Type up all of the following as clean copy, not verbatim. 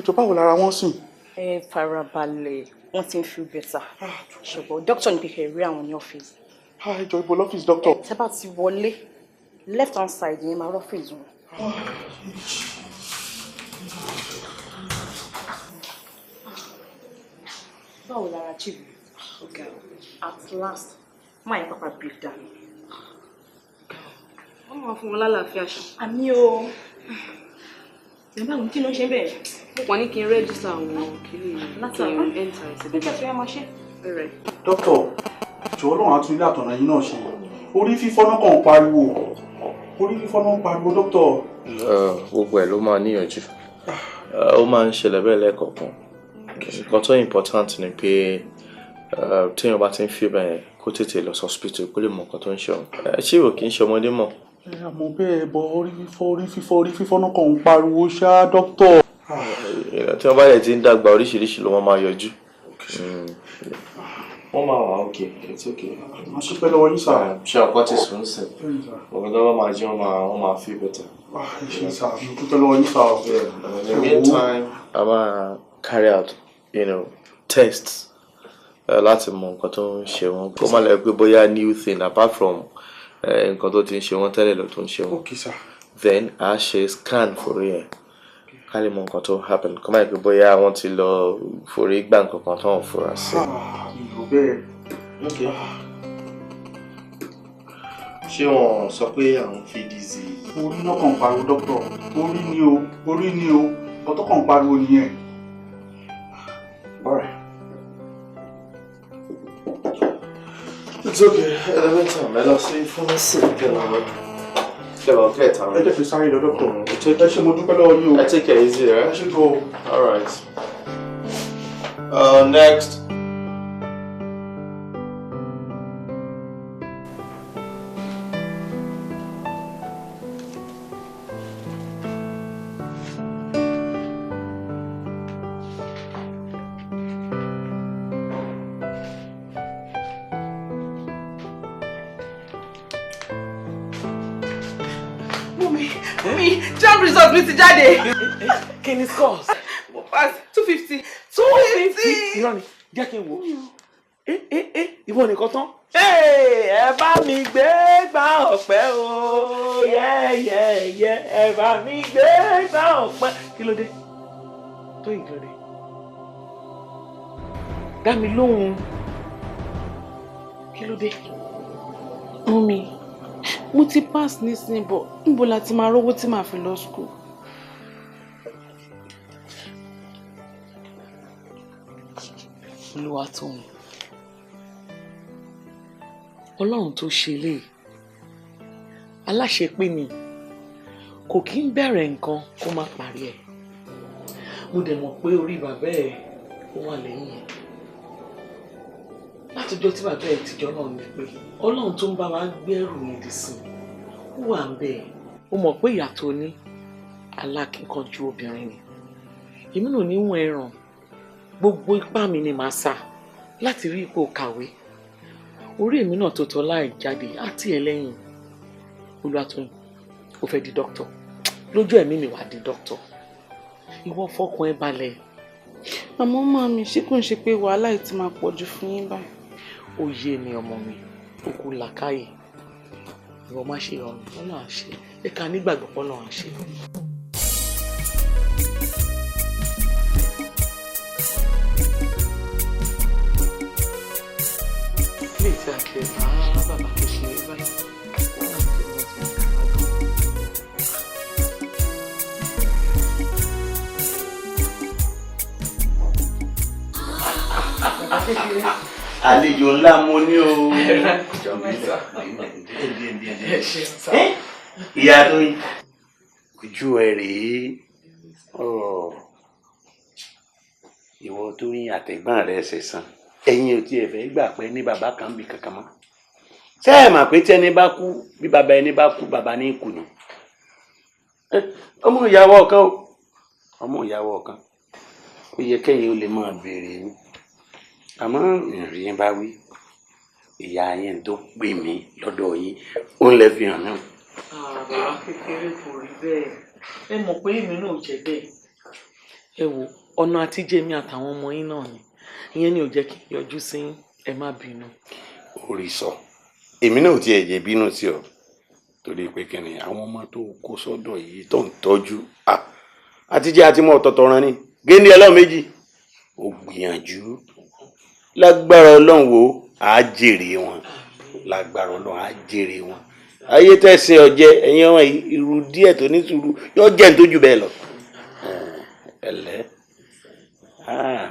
Ẹ jọ̀ọ́, báwo lára wọn sìn? Ẹ farabalẹ̀, wọ́n ti ń feel better, ṣùgbọ́n dókítà ní pé kẹ́ rí àwọn ní ọ́fíìsì. Ẹ jọ̀ọ́, ibo lọ́fíìsì dókítà? Tẹ́ bá ti wọlé, left hand side yẹn máa rọ́fíìsì wọn. Báwo lára chief? Okay, at last máa yẹn pápá break down. Wọ́n máa fún wọn lálàáfíà ṣá. Àmín o. Ẹ báwo, kí ló ń ṣe bẹ́ẹ̀? Mo kàn ní kí n register àwọn kìíní Láti kí n enter ẹ̀ síbẹ̀. Nígbà tí wọ́n máa ṣe. Bẹ̀rẹ̀. Dókítà, jọ̀ọ́, Ọlọ́run á tún ilé àtọ̀nà yín náà ṣe. Orí fífọ́ náà kàn ń pariwo, orí fífọ́ náà ń pariwo, dókítà. Gbogbo ẹ̀ ló máa níyànjú. Ó máa ń ṣẹlẹ̀ bẹ́ẹ̀ lẹ́ẹ̀kọ̀ọ̀kan. Nǹkan tó important ni pé téèyàn bá ti ń fi bẹ́ẹ̀, kó tètè lọ sí hospital kó lè mọ nǹkan tó ń ṣe òun. Ṣé ìwò kì í ṣe ọmọdé mọ̀? Ẹ àmọ́ bẹ́ẹ̀ bọ, orí fífọ́, orí fífọ́, orí fífọ́ náà kàn ń pariwo ṣá, dókítà. Tí wọ́n bá yẹ ti ń dàgbà, oríṣiríṣi ló wọ́n máa yọjú. Wọ́n máa wà okay, it's okay. Màá ṣe pẹ́ lọ́wọ́ yín, sir. Ṣé ọkọ ti sùn sìn? Òun tó bá máa jẹ́, wọ́n máa feel better. Ẹ ṣé sir, mo dúpẹ́ lọ́wọ́ yín, sir. In the meantime, a máa carry out tests láti mọ nǹkan tó ń ṣe wọ́n, kó má lọ pé bóyá new thing apart from nǹkan tó ti ń ṣe wọ́n tẹ́lẹ̀ lọ tó ń ṣe wọ́n. Okay, sir. Then a ṣe scan forí ẹ̀ ká lè mọ nǹkan tó happen, kó má lọ pé bóyá wọ́n ti lọ forí gbà nǹkan kan tó ń fura sí. Mi ò bẹ́ẹ̀. Okay. Ṣé wọn sọ pé àwọn fi dizzy? Orí náà kàn ń pariwo, dókítà. Orí ni o, orí ni o, nǹkan tó kàn ń pariwo nìyẹn. Alright. It's okay. In the meantime, ẹ lọ sí pharmacy kẹ́ lọ get àwọn. Ẹ jẹ́ fi sáré lọ, dókítà. It's okay. Ẹ ṣé, mo dúpẹ́ lọ́wọ́ yín o. I take it easy, Ẹ right? ṣé gan o. All right. Next. Mummy, mummy, JAMB result mi ti jáde. Kí ni scores? Mo pass, 250. 250? Irọ́ ni, jẹ́ kí n wò. Ẹ ẹ ẹ, ìwọ nìkan tán. Ẹ bá mi gbé gbá ọ̀pẹ o, yẹ́yẹ́yẹ́, ẹ bá mi gbé gbá ọ̀pẹ. Kí ló dé? Tóyìn, kí ló dé? Dá mi lóhùn. Kí ló dé? Mummy, mo ti pass nísìnyí, bọ̀ níbo la ti máa rówó tí màá fi lọ school? Olúwatóyìn, Ọlọ́run tó ṣe eléyìí, aláṣepé ni. Kò kí ń bẹ̀rẹ̀ nǹkan kó má parí ẹ̀. Mo dẹ̀ mọ̀ pé orí bàbá ẹ̀ ó wà lẹ́yìn ẹ̀ látọjọ́ tí bàbá ẹ̀ tìjọ́ náà ní pé Ọlọ́run tó ń bá wa gbẹ́rù yẹn dì sí ó wà ń bẹ̀. Ó mọ̀ pé ìyá tó ní alákínkanjú obìnrin ni. Èmi náà níwọ̀n ẹ̀ràn, gbogbo ipá mi ni màá sà láti rí ipò kàwé. Orí èmi náà tó tọ́ láì jáde àti ẹlẹ́yìn. Olúwatóyìn, ó fẹ́ di dókítà lójú ẹ̀mí mi, wàá di dókítà. Ìwọ fọkàn ẹ balẹ̀. Àmọ́ màmí, ṣé kò ń ṣe pé wàhálà yìí ti máa pọ̀ jù fún yín báyìí? Ó yé mi, ọmọ mi, ó kú làákàyè. Ìwọ má ṣe ọrùn, wọn náà ṣe é ká nígbàgbọ́ pọ́ náà ṣe. Ilé tí a ti ẹ̀ bá bàbá kékeré báyìí. Wọ́n á ti wọ́n ti kà á gan. Bàbá kékeré. Àlejò ńlá mo ní o. Ẹ ṣeun sá. Ìyá tó yín, ojú ẹ rèé. Ìwọ tó yín àtẹ̀gbọ́n rẹ ṣẹ̀san, ẹ̀yin ò tiẹ̀ fẹ́ gbà pé ní bàbá kan bí kankan mọ́. Ṣé ẹ mà pé tí ẹni bá kú, bí bàbá ẹni bá kú, bàbá ní kù ni? Ọmọ ìyàwó ọ̀kan o, ọmọ ìyàwó ọ̀kan, ó yẹ kẹ́yìn ó lè máa béèrè yín, àmọ́ ìrìn bá wí ìyá yín tó pè mí lọ́dọ̀ yín, ó ń lè fi hàn mí. Bàbá kékeré, kò rí bẹ́ẹ̀. Ẹ mọ̀ pé èmi náà jẹ́ bẹ́ẹ̀. Ẹ wo ọ̀nà àtijẹ́ mi àtàwọn ọmọ yín náà ni, ìyẹn ni ò jẹ́ kí n yọjú sí yín, ẹ má bínú. Orí sọ, èmi náà ò tiẹ̀ jẹ́ bínú sí ọ, torí pé kí ni àwọn ọmọ tó kó sọ́dọ̀ yìí tó ń tọ́jú àtijẹ́ àti mọ́ ọ̀tọ̀ọ̀tọ̀ ran ni géńdé ọlọ́run méjì. Ó gbìyànjú, lágbára ọlọ́run wo á jèrè wọn, lágbára ọlọ́run á jèrè wọn. Ayé tẹ̀sìn ọ̀jẹ̀ ẹ̀yin ọmọ yìí, irú díẹ̀ tó ní sùúrù yóò jẹ́ ní tójú bẹ́ẹ̀ lọ. Ẹ̀lẹ́,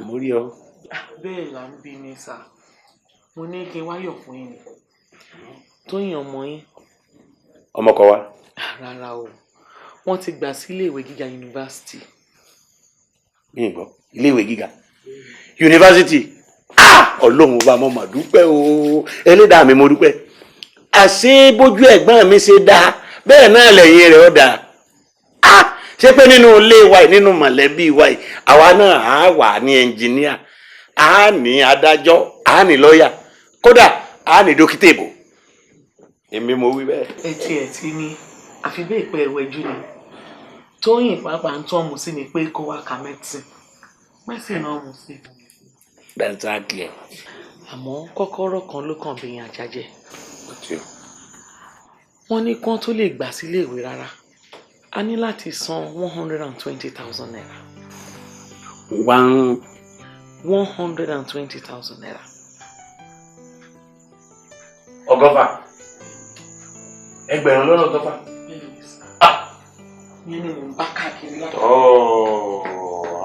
mo rí ọ. Bẹ́ẹ̀ là ń bí ní sà, mo ní kí n wáyọ̀ fún yín ni Tóyìn ọmọ yín. Ọmọ kọ wa. Rárá o, wọ́n ti gbà sí iléèwé gíga yunifásitì. Mi gbọ́, iléèwé gíga yunifásitì? Ọlọ́run ọba, mo mà dúpẹ́ o, ẹlẹ́dàá mi mo dúpẹ́. Àṣé bójú ẹ̀gbọ́n mi ṣe dáa bẹ́ẹ̀ náà lẹ́yìn rẹ̀ ó dáa. Ṣé pé nínú ilé wa yìí, nínú mọ̀lẹ́bí wa yìí, àwa náà á wà ní ẹnjìníà, á ní adájọ́, á ní lọ́ọ̀yà, kódà á ní dókítà ìbò. Èmi mo wí bẹ́ẹ̀. Ẹ tiẹ̀ ti ní àfi bẹ́ẹ̀ pẹ́ ẹ̀wẹ̀jú ni Tóyìn pàápàá ń tọ́ mu sí ni pé kó wá ka mẹ́tìn mẹ́sìn náà mu sí. Dantaki ẹ. Àmọ́ kọ́kọ́rọ́ kan ló kàn bẹ̀yìn àjájẹ. Wọ́n ní kán tó lè gbà sílé ìwé rárá, a ní láti san 120,000 naira. 120,000 naira. 120, 120. Yẹn ni mò ń bá káàkiri láti. Tọ́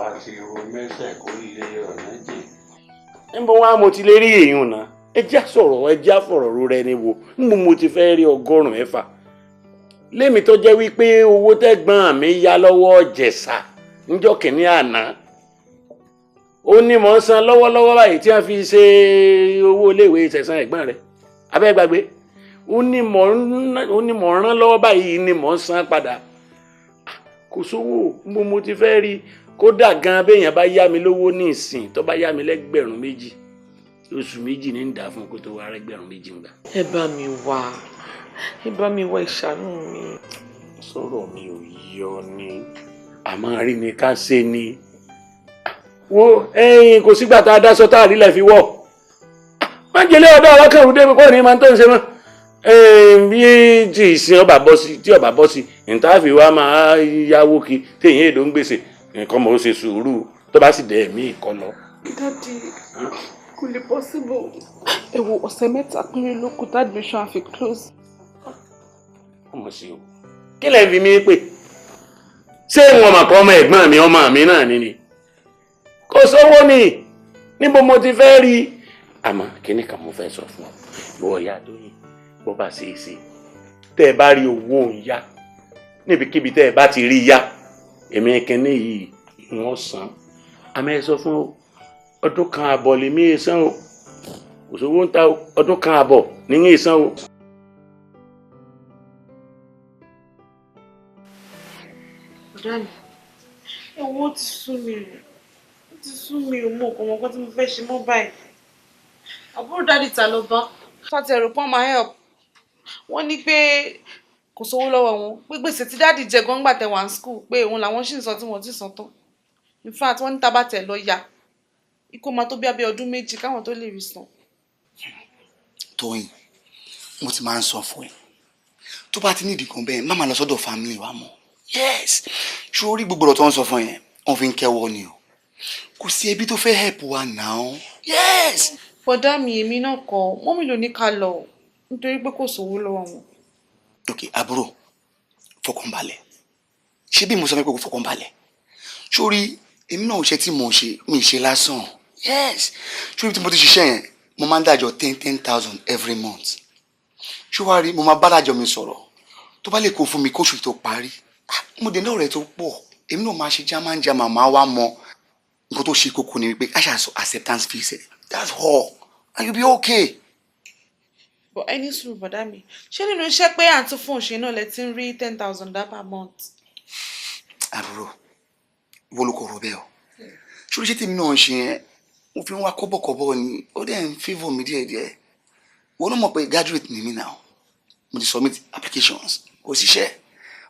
àti ro mẹ́sẹ̀ kó lè ọ̀nà jìn. Níbo wá mo ti lè rí èèyàn náà? Ẹ já sọ̀rọ̀, ẹ já fọ̀rọ̀ ro rẹ ni wo. Níbo mo ti fẹ́ rí 106? Lémi tó jẹ́ wípé owó tẹ́gbọ́n mi yá lọ́wọ́ Jẹ̀sà níjọ́ kìíní àná. Ó ní mò ń san lọ́wọ́lọ́wọ́ báyìí tí wọ́n fi ṣe owó iléèwé ìṣẹ̀san ẹ̀gbọ́n rẹ̀. Abẹ́ gbàgbé. Ó ní mò ń rán lọ́wọ́ báyìí ni mò ń san padà. Kò sówó, mo ti fẹ́ rí. Kódà gan béèyàn bá yá mi lówó ní ìsìn, tó bá yá mi lẹ́gbẹ̀rún 2, oṣù 2 ní ń dà fún kó tó wá rẹ́gbẹ̀rún 2 ń gbà. Ẹ bá mi wá, ẹ bá mi wá, ìṣàánú mi. Sọ̀rọ̀ mi ò yọ ni, àmọ́ rí ni ká ṣe ni. Wo ẹyin, kò sígbà tá a dá sọ tá a rí lẹ̀ fi wọ̀. Má jẹ́lé ọ̀dọ́ ọlọ́kàrún débi kọ́ ni máa ń tó ń ṣe mọ́. Bí tí ìsìn ọba bọ́ sí, tí ọba bọ́ sí, nítàfi wa máa yáwó kí téèyàn èdò ń gbèsè, nǹkan mọ̀ ó ṣe sùúrù tó bá sì dẹ̀ ẹ̀mí ìkọ lọ. Daddy, kò lè possible. Ẹ wo ọ̀sẹ̀ 3 péré ló kù tá admission àfi close. Ọmọ sí o, kí lẹ́ fi mí pè? Ṣé wọn mọ̀ kọ́ ọmọ ẹ̀gbọ́n mi, ọmọ mi náà ni ni? Kò sówó ni, níbo mo ti fẹ́ rí? Àmọ́ kíní kan mo fẹ́ sọ fún ọ, ìwọ ìyá Tóyìn, bó bá ṣe é ṣe, tẹ́ ẹ bá rí owó ń yá níbikíbi tẹ́ ẹ bá ti rí yá, èmi kínní yìí wọ́n san. Àmọ́ ẹ sọ fún ọdún kan àbọ̀ lèmi ẹ san o, kò sówó ń ta o, ọdún kan àbọ̀ ní ẹ san o. Ọ̀dà mi, owó ti sú mi o, ó ti sú mi o, mo kò mọ nǹkan tí mo fẹ́ ṣe mọ́ báyìí. Àbúrò dáàdì ta ló bá. Fàtí ẹ̀rù pọ́n máa help. Wọ́n ní pé kò sówó lọ́wọ́ wọn, pé gbèsè tí dáàdì jẹ gan gbà tẹ wà ní school, pé òun làwọn ṣì ń san tí wọ́n ti san tán. In fact, wọ́n ní tá bá tẹ̀ lọ yá, ikú máa tó bí abẹ́ ọdún 2 káwọn tó lè rí san. Tóyìn, mo ti máa ń sọ fún ẹ, tó bá ti ní ìdí kan bẹ́ẹ̀, má máa lọ sọ́dọ̀ family wa mọ́. Yes, ṣó rí gbogbo ọ̀rọ̀ tó ń sọ fún yẹn, wọ́n fi ń kẹ́wọ́ ni o. Kò sí ẹbí tó fẹ́ help wa now. Yes. Bọ̀dá mi, èmi náà kọ́, mọ́mì ló ní ká lọ nítorí pé kò sówó lọ́wọ́ wọn. Ok, àbúrò, fọkànbalẹ̀. Ṣé bí mo sọ fún ẹ pé kò fọkànbalẹ̀? Sórí èmi náà ṣe tí mo ṣe, mi ṣe lásán. Yes, sórí tí mo ti ṣiṣẹ́ yẹn, mo máa ń dájọ́ 10,000 every month. Ṣé wàá rí, mo máa bá dájọ́ mi sọ̀rọ̀. Tó bá lè kó fún mi kóṣù tó parí. Mo dé náà rẹ̀ tó pọ̀. Èmi náà máa ṣe jámánjámá, máa wá mọ nǹkan tó ṣe kókó ni wípé ká ṣàṣọ acceptance fees. That's all. And you'll be okay. But ẹni sùúrù bọ̀dá mi, ṣé nínú iṣẹ́ pé à ń tún fún òṣèré náà lẹ ti ń rí 10,000 dá per month? Àbúrò, ìwọ ló kọ̀ ọ̀rọ̀ bẹ́ẹ̀ o. Ṣé oríṣi tèmi náà ń ṣe yẹn, mo fi ń wá kọ́bọ̀kọ́bọ̀ ni, ó dẹ̀ ń favour mi díẹ̀díẹ̀. Wọ́n náà mọ̀ pé graduate ni mí now. Mo ti submit applications, kò síṣẹ́.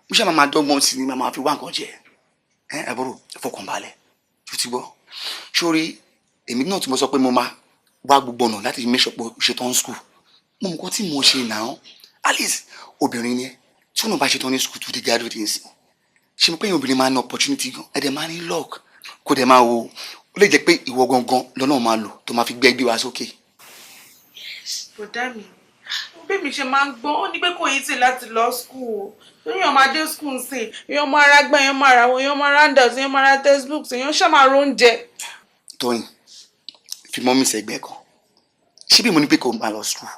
Mo ṣe máa dọ́gbọ́n sí ni màá fi wá nǹkan jẹ. Ẹ àbúrò, fọkànbalẹ̀. Tó ti gbọ́? Sórí èmi náà tí mo sọ pé mo máa wá gbogbo ọ̀nà láti make sure pé o ṣe tán school, mo mọ̀ nǹkan tí mo ṣe náà. At least obìnrin ni ẹ. Tí wọn bá ṣe tán ní school tó di graduate nsìn, ṣe mo pé èèyàn obìnrin máa ní opportunity gan, ẹ dẹ̀ máa ní luck. Kó dẹ̀ máa wo, ó lè jẹ́ pé ìwọ gangan lọ́nà máa lò tó máa fi gbé ẹgbẹ́ wa sókè. Bọ̀dá mi, bí mi ṣe máa ń gbọ́, ó ní pé kò yí tì láti lọ school o. Torí èèyàn máa dé school nsìn, èèyàn máa ra gbẹ́, èèyàn máa ra àwọn, èèyàn máa ra handouts, èèyàn máa ra textbooks, èèyàn ṣáà máa róúnjẹ. Tóyìn, fi mummy sẹ́gbẹ́ kan. Ṣé bí mo ní pé kò máa lọ school,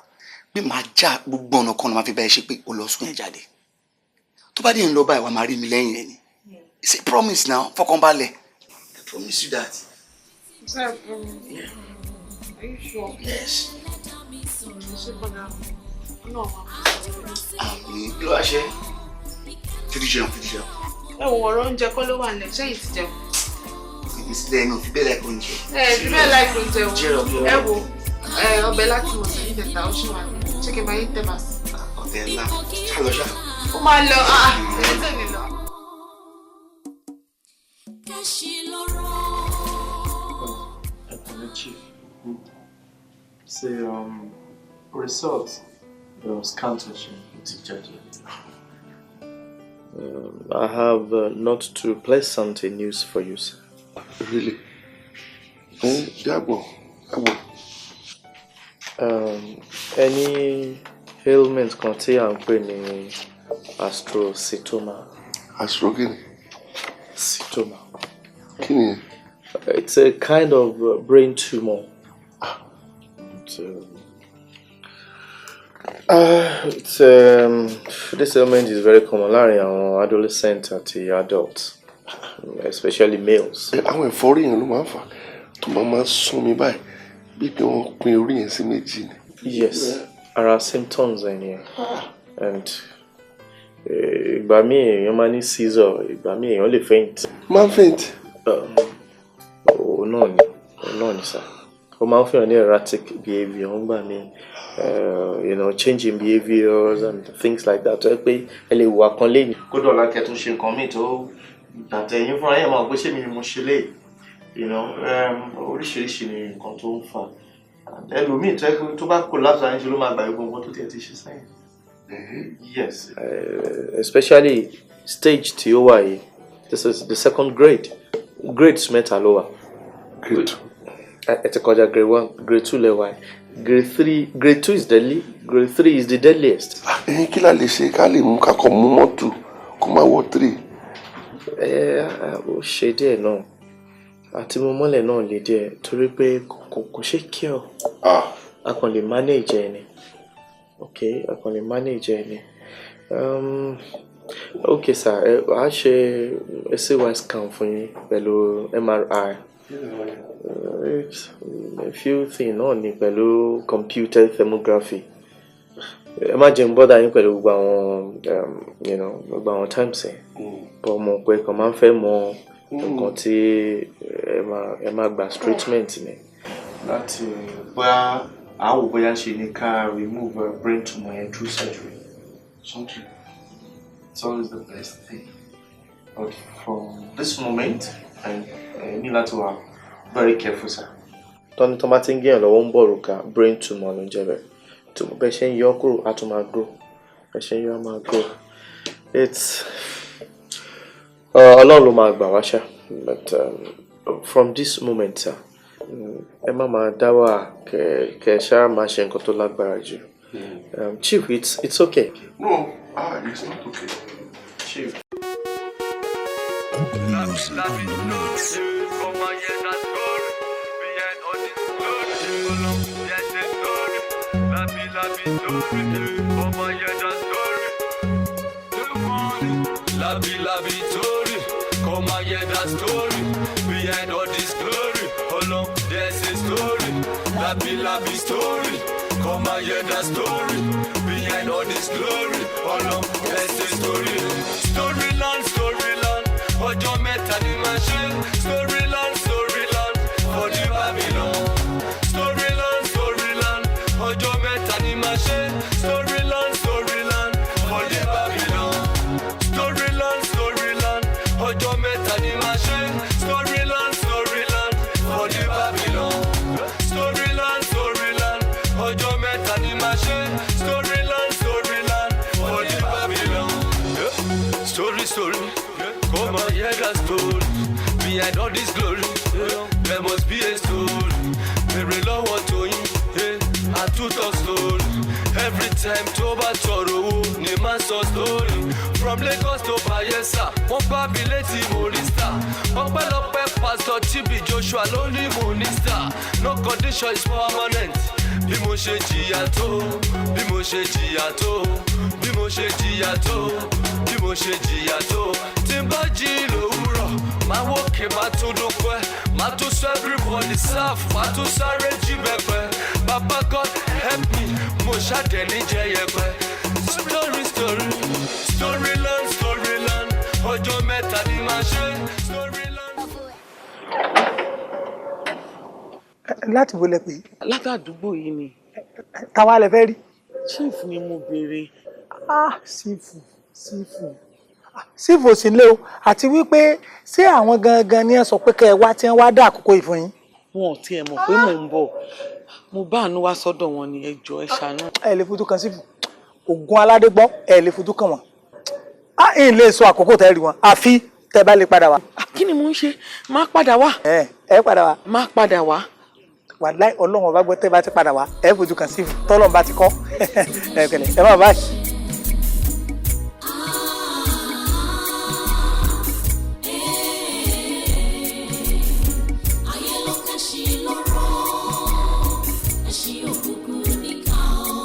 bí màá já gbogbo ọ̀nà kan ló máa fi bá ẹ ṣe pé o lọ school yẹn jáde. Tó bá dé ń lọ báyìí, wàá máa rí mi lẹ́yìn ẹ ni. It's a promise now, fọkànbalẹ̀. I promise you that. Is that a promise? Yeah. Are you sure? Yes. Ṣé bọ́dà náà wà? Àmì kí ló wá ṣe? Títí jẹun, títí jẹun. Ẹ wò, ọ̀rọ̀ oúnjẹ kọ́ ló wà nílẹ̀, ṣẹ́yìn ti jẹun? Ìbí sílẹ̀ inú fi bẹ́ẹ̀ láìpẹ́ oúnjẹ. Ẹ fi bẹ́ẹ̀ láìpẹ́ oúnjẹ o. Jẹ́ ọbẹ̀. Ẹ wo, ẹ ọbẹ̀ láti mọ̀ sí ìjẹta, ó ṣì wà ní. Ṣé kí n bá yín tẹ̀ bá sí? Ọ̀tẹ̀ ńlá. Ṣá lọ ṣá. Ó máa lọ, ah, ẹ tẹ̀lé lọ. Kẹ́sì lọ́rọ̀. Chief, say result the scan tó ṣe ti jáde. I have not too pleasant a news for you, sir. Really? Jágbọ̀, jágbọ̀. Any ailment kan tí à ń pè ní astrocytoma. Astro kí ni? Cytoma. Kí ni? It's a kind of brain tumor. It's, this ailment is very common láàrin àwọn adolescent àti adults, especially males. Àwọn ẹ̀fọ́rí yẹn ló máa ń fà tó máa ń sún mi báyìí, bíi pé wọ́n pín orí yẹn sí méjì ni. Yes, ara symptoms ẹ̀ nìyẹn. And ìgbà míì èèyàn máa ní seizure, ìgbà míì èèyàn lè faint. Máa ń faint. Òun náà ni, òun náà ni sir. Ó máa ń fihàn ní erratic behaviour ńgbà míì, changing behaviours and things like that, tó yẹ pé ẹ lè wà kan léyìn. Kódà ọ̀la kẹ́ tó ṣe nǹkan míì tó dàtẹ̀yìn fúnra yẹn máa gbé, ṣé mi ni mo ṣe léyìí? Oríṣiríṣi ni nǹkan tó ń fà. Ẹlòmíì tó yẹ pé tó bá collapse àyìnṣe ló máa gbàgbé gbogbo nǹkan tó tiẹ̀ ti ṣe sẹ́yìn. Yes. Especially stage tí ó wà yìí, this is the second grade. Grades mẹ́ta ló wà. Grade. Ẹ ti kọjá grade one, grade two lẹ wà yìí. Grade three, grade two is deadly, grade three is the deadliest. Ẹyin, kí la lè ṣe ká lè mú kákọ̀ mú mọ́tò kó má wọ three? Ẹ ó ṣe díẹ̀ náà, àti mo mọ́lẹ̀ náà lè díẹ̀ torí pé kò ṣe cure. A kàn lè manage ẹ ni. Ok, a kàn lè manage ẹ ni. Ok sir, ẹ á ṣe CY scan fún yín pẹ̀lú MRI. It's a few things náà ni pẹ̀lú computed thermography. Ẹ má jẹun bother yín pẹ̀lú gbogbo àwọn gbogbo àwọn times ẹ̀. But mo pé kàn máa ń fẹ́ mọ nǹkan tí ẹ máa gba treatment ni. Láti bóyá àwò bóyá ṣe ni ká remove brain tumor yẹn through surgery. Surgery. It's always the best thing. But from this moment, I ní láti wà very careful, sir. Tọ́ni tó bá ti ń gé lọ́wọ́ ń bọ̀ rùkà, brain tumor ló ń jẹ́ bẹ́ẹ̀. Tó bẹ́ẹ̀ ṣe ń yọ kúrò, á tún máa grow. Bẹ́ẹ̀ ṣe ń yọ, á máa grow. It's Ọlọ́run ló máa gbà wá ṣá. But from this moment, sir, ẹ má máa dá wà kẹ ṣá máa ṣe nǹkan tó lágbára jù. Chief, it's okay. No, ah, it's not okay. Chief. Good music on the mix. Come and hear that story behind all this glory. There's a story, labi labi story. Come and hear that story. Labi labi story. Come and hear that story behind all this glory. Hold on, there's a story. Labi labi story. Come and hear that story behind all this glory. Hold on, there's a story. Storyland, storyland. Ọjọ́ mẹ́ta ni màá ṣe. Storyland, storyland for the Babylon. Storyland, storyland. Ọjọ́ mẹ́ta ni màá ṣe. Storyland, storyland for the Babylon. Storyland, storyland. Ọjọ́ mẹ́ta ni màá ṣe. Storyland, storyland. Behind all this glory, there must be a story. Bèrè lọ́wọ́ Tóyìn, àtúntò story. Every time tó bá tọrọ owó ni máa sọ story. From Lagos to Bayelsa, wọ́n gbá mi létí mo rí star. Ọpẹ́lọpẹ́ Pastor TB Joshua ló ní mo ní star. No condition is permanent. Bí mo ṣe jìyà tó, bí mo ṣe jìyà tó, bí mo ṣe jìyà tó, bí mo ṣe jìyà tó. Tí n bá jí lòwúrọ̀, máa wókè máa tún dúpẹ́, máa tún sọ everybody serve, máa tún sáré jí bẹ́pẹ́. Baba God help me, mo ṣàdẹ̀ níjẹ́ yẹpẹ́. Story story, storyland storyland, ọjọ́ mẹ́ta ni màá ṣe. Storyland. Láti wo lẹ pè é? Látàdúgbò yìí ni. Táwa lẹ fẹ́ rí? Chief ni mo béèrè. Ah, sífù sífù sífù ò sí nílé o. Àti wípé ṣé àwọn gangan ni ẹ sọ pé kẹ́ ẹ wá tí wọ́n wá dá àkókò yìí fún yín? Wọn ò tiẹ̀ mọ̀ pé mò ń bọ̀. Mo bá àánú wá sọ́dọ̀ wọn ni, ẹ jọ̀ọ́, ẹ ṣàánú. Ẹ lè fojú kan sífù, Ògùn aládé gbọ́, ẹ lè fojú kan wọn. Á ń lè sọ àkókò tẹ́ rí wọn, àfi tẹ́ bá lè padà wá. Kí ni mò ń ṣe? Má padà wá. Ẹ padà wá. Má padà wá. Wàláì, Ọlọ́run ọba gbọ́, tẹ́ bá ti padà wá, ẹ fojú kan sífù tọ́lọ́run bá ti kọ́. Ẹ kẹlẹ̀ ẹ má báyìí. Ayé ló kẹ́sì lọ́rọ̀, ẹṣin òkùnkùn níkà ọ́.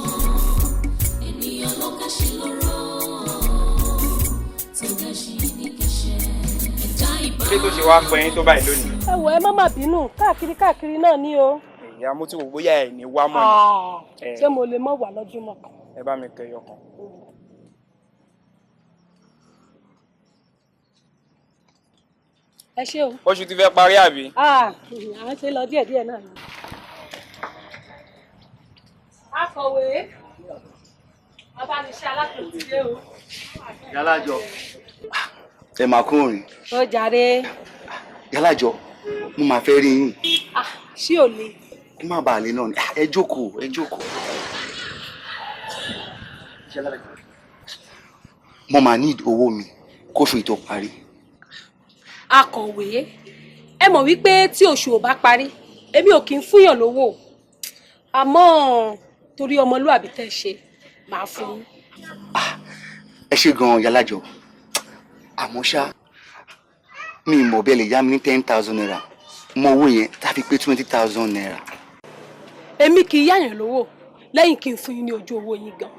Ènìyàn ló kẹ́sì lọ́rọ̀, tó kẹ́sì ní kẹ́sẹ̀. Ẹ̀dá ìbá. Ṣé tó ṣe wá pẹ́ yín tó báyìí lónìí? Ẹ wò, ẹ má má bínú, káàkiri káàkiri náà ní o. Ìyá, mo ti wò bóyá ẹ ní wá mọ́ ni. Ṣé mo lè mọ̀ wá lọ́júmọ́ kan? Ẹ bá mi kẹyọ kan. Ẹ ṣé o. Oṣù ti fẹ́ parí, àbí? Ah, à ń ṣe lọ díẹ̀díẹ̀ náà ni. Akọ̀wé, abániṣẹ́ alákòóso o. Yálàjọ, ẹ máa kún òrìn. Ó jàre. Yálàjọ, mo máa fẹ́ rí yín. Ah, ṣé ò le? Kó má bàa lè náà ni. Ẹ jókòó, ẹ jókòó. Mo máa need owó mi kóṣù yìí tó parí. Akọ̀wé, ẹ mọ̀ wípé tí oṣù ò bá parí, èmi ò kí ń fúnyàn lówó, àmọ́ torí ọmọlúàbí tẹ́ ṣe, màá fún yín. Ẹ ṣe gan-an, Yálàjọ. Àmọ́ ṣá, mi ì mọ̀ bí ẹ lè yá mi ní ₦10,000 mọ owó yẹn tá a fi pé ₦20,000. Èmi kì í yáyàn lówó lẹ́yìn kí n fún yín ní ojú owó yín gan.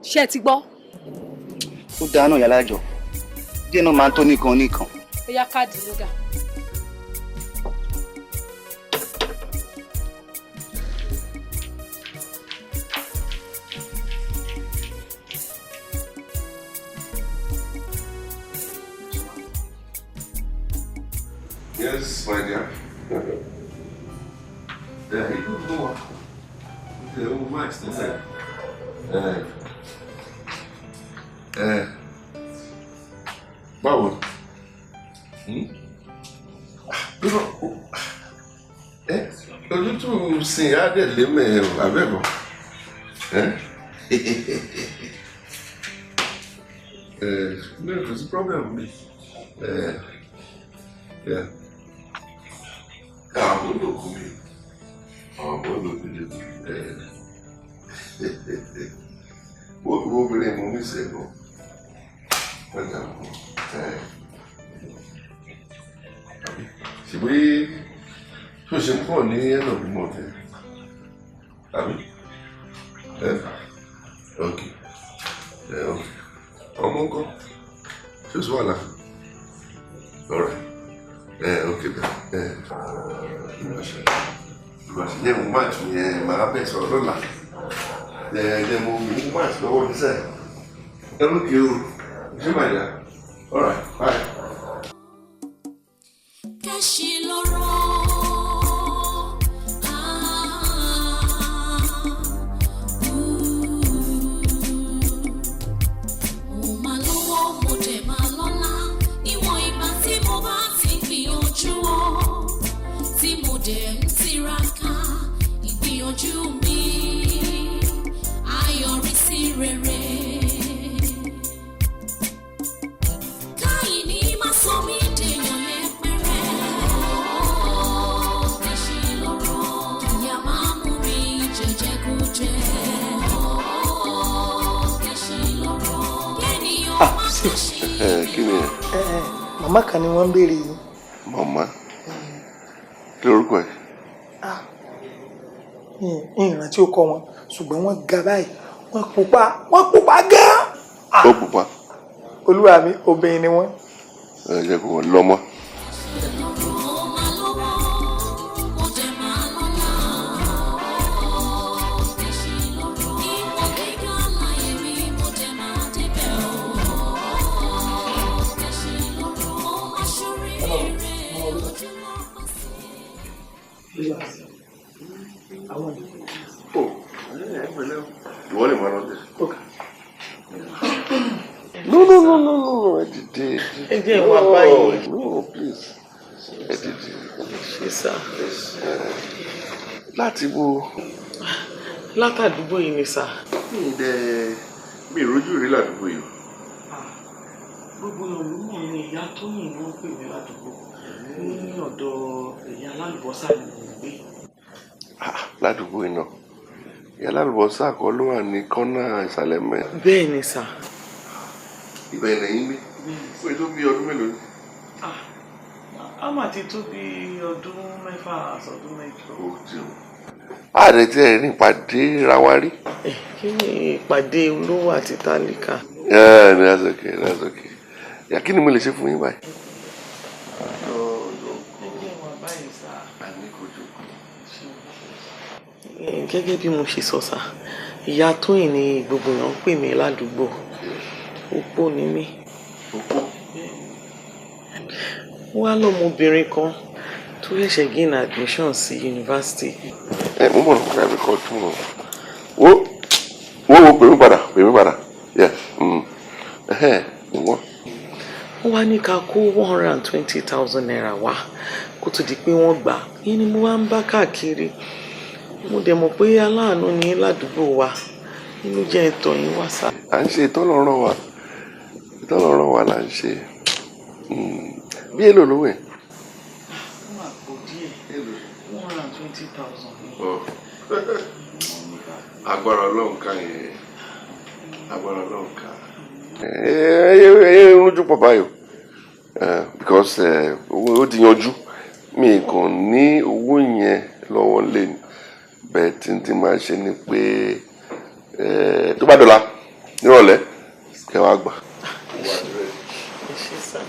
Ṣé ẹ ti gbọ́? Ó dáa náà, Yálàjọ. Díẹ̀ náà máa ń tó nìkan nìkan. Ó yá, káàdì ló dà. Yes, my dear. Yeah, you don't know what. Okay, oh, Max, that's it. Báwo? Hmm? Dúró, ojútùú sin á dẹ̀ lé mẹ́ o, abẹ́bọ̀. No, kò sí problem mi. Yeah. Àwọn olókùn mi, àwọn olókùn mi, wo obìnrin mo mi sẹ́gun, ọjà ṣùgbọ́n tó ṣe ń pọ̀ ní ẹ̀nà bímọ tẹ, àbí? Ok, ok, ọmọ ńkọ́, ṣé o sì wà láà? All right. Ok then. Ìwàṣẹ yẹn mo máa tún yẹn máa bẹ̀ sọ̀rọ̀ lọ́la. Yẹ mo mú máa tún lọ́wọ́ nísẹ̀. Ẹ ló kí o, ṣé màá yà? All right, bye. Kẹ́sì lọ́rọ̀. Mo máa lówó, mo dẹ̀ máa lọ́lá. Níwọ̀n ìgbà tí mo bá ti gbìyànjú o, tí mo dẹ̀ ń tiraka, ìgbìyànjú mi á yọrí sí rere. Káyìní má sọ mí dèèyàn yẹpẹrẹ. Ẹ kí ni ẹ? Ẹ màmá kan ni wọ́n ń béèrè yìí. Màmá, kí lorúkọ ẹ? Ah, ìrántí ó kọ wọn, ṣùgbọ́n wọ́n ga báyìí, wọ́n pupa, wọ́n pupa gan-an. Ó pupa. Olúwa mi, obìnrin ni wọ́n. Ẹ jẹ́ kó wọ́n lọ́mọ. Ìwọ lè máa lọ dé. No, no, no, no, no, no, ẹ dìde. Ẹ jẹ́ ìwà báyìí. No, please. Ẹ dìde. Ṣé sá? Láti wo? Látàdúgbò yìí ni sá. Mi ì dẹ mi ì rójú rí ládùúgbò yìí. Gbogbo èèyàn ló mọ̀ ní ìyá Tóyìn ló ń pè mí ládùúgbò. Ní ọ̀dọ̀ ìyá alálùbọ́sà ni mò ń gbé. Ládùúgbò yìí náà. Ìyá alálùbọ́sà kọ́ ló wà ní kọ́nà ìsàlẹ̀ mẹ́. Bẹ́ẹ̀ ni sá. Ibẹ̀ lẹ́yìn gbé. Ó tó bí ọdún mélòó ni? A máa ti tó bí ọdún 6 sọdún 8. Ó ti o. Ààrẹ tí ẹ rìn pàdé ra wa rí. Kí ni ìpàdé olówó àti tálíkà? Yeah, that's okay, that's okay. Yà, kí ni mo lè ṣe fún yín báyìí? Gẹ́gẹ́ bí mo ṣe sọ sá, ìyá Tóyìn ni gbogbo èèyàn ń pè mí ládùúgbò. Opó ni mí. Opó? Wá lọ́mọbìnrin kan tó ṣẹ̀ṣẹ̀ gain admission sí yunifásitì. Ẹ mo mọ̀ nípa ẹ̀mí kan tún mọ̀. Wo wo wo pè mí padà, pè mí padà. Yeah. Wọ́n. Wọ́n wá ní ká kó 120,000 naira wá kó tó di pé wọ́n gbà á. Yín ni mo wá ń bá káàkiri. Mo dẹ̀ mọ̀ pé aláàánú ni ládùúgbò wa. Inú jẹ́ ìtọ̀ yín wá sá. À ń ṣe ìtọ́lọ́rọ̀ wa. Ìtọ́lọ́rọ̀ wa là ń ṣe. Bí èlò lówó ẹ̀? Ó máa pọ̀ díẹ̀. 120,000 ni. Agbára Ọlọ́run ká yẹn. Agbára Ọlọ́run ká. Ẹ rújú pọ̀ báyìí o. Because owó ó ti yanjú. Mi kàn ní owó yẹn lọ́wọ́ lé ní. Bẹ́ẹ̀ tí n ti máa ṣe ni pé tó bá dọ̀la nírọ̀lẹ́ kẹ́ wàá gbà. Ẹ ṣé sá.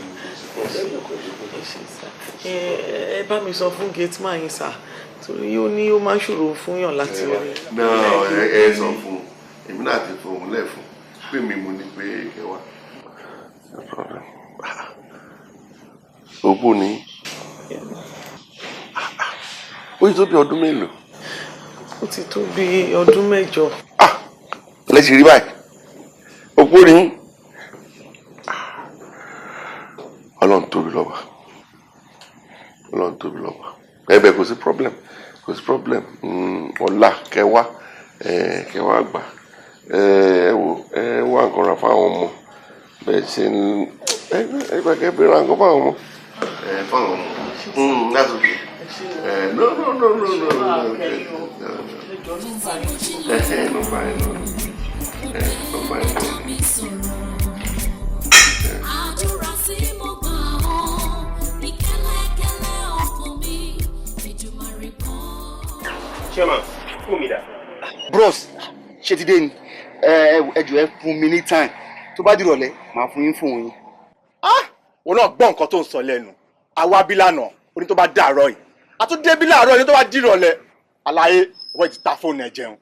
Ẹ ṣé sá. Ẹ bá mi sọ fún gateman yín sá, torí ó ní ó máa ń ṣòro fún yàn láti rí. Náà ẹ sọ fún èmi náà ti fohùn lẹ̀ fún pé mi mo ní pé kẹ́ wá. Opó ni. Ó ti tó bí ọdún mélòó? Ó ti tó bí ọdún 8. Lẹ́sìn rí báyìí. Opó ni. Ọlọ́run tóbi lọ́ba. Ọlọ́run tóbi lọ́ba. Ẹ̀bẹ̀ kò sí problem. Kò sí problem. Ọ̀la kẹwàá kẹwàá gbà. Ẹ wò ẹ wá nǹkan ra fáwọn ọmọ. Bẹ́ẹ̀ ṣe ń ẹ gbà kẹ́ bí ra nǹkan fáwọn ọmọ. Ẹ fáwọn ọmọ. That's okay. No, no, no, no, no, no. Nọ́mbà yẹn náà. Nọ́mbà yẹn náà. Àdúrà tí mo gbà ọ́ ní kẹ́lẹ́kẹ́lẹ́ ọkàn mi, Èdùmàrè kan. Chairman, fún mi dà. Bros, ṣé ti dé ni? Ẹ jọ̀ọ́ ẹ fún mi ní time. Tó bá dìrọ̀lẹ́, màá fún yín fún yín. Òun náà gbọ́ nǹkan tó ń sọ lẹ́nu. Àwa bí lánàá, oní tó bá dàárọ̀ yìí. A tún dé bí láàárọ̀ yìí tó bá dìrọ̀lẹ́. Àlàyé, wọ́n ti ta fóònù ẹ̀ jẹun.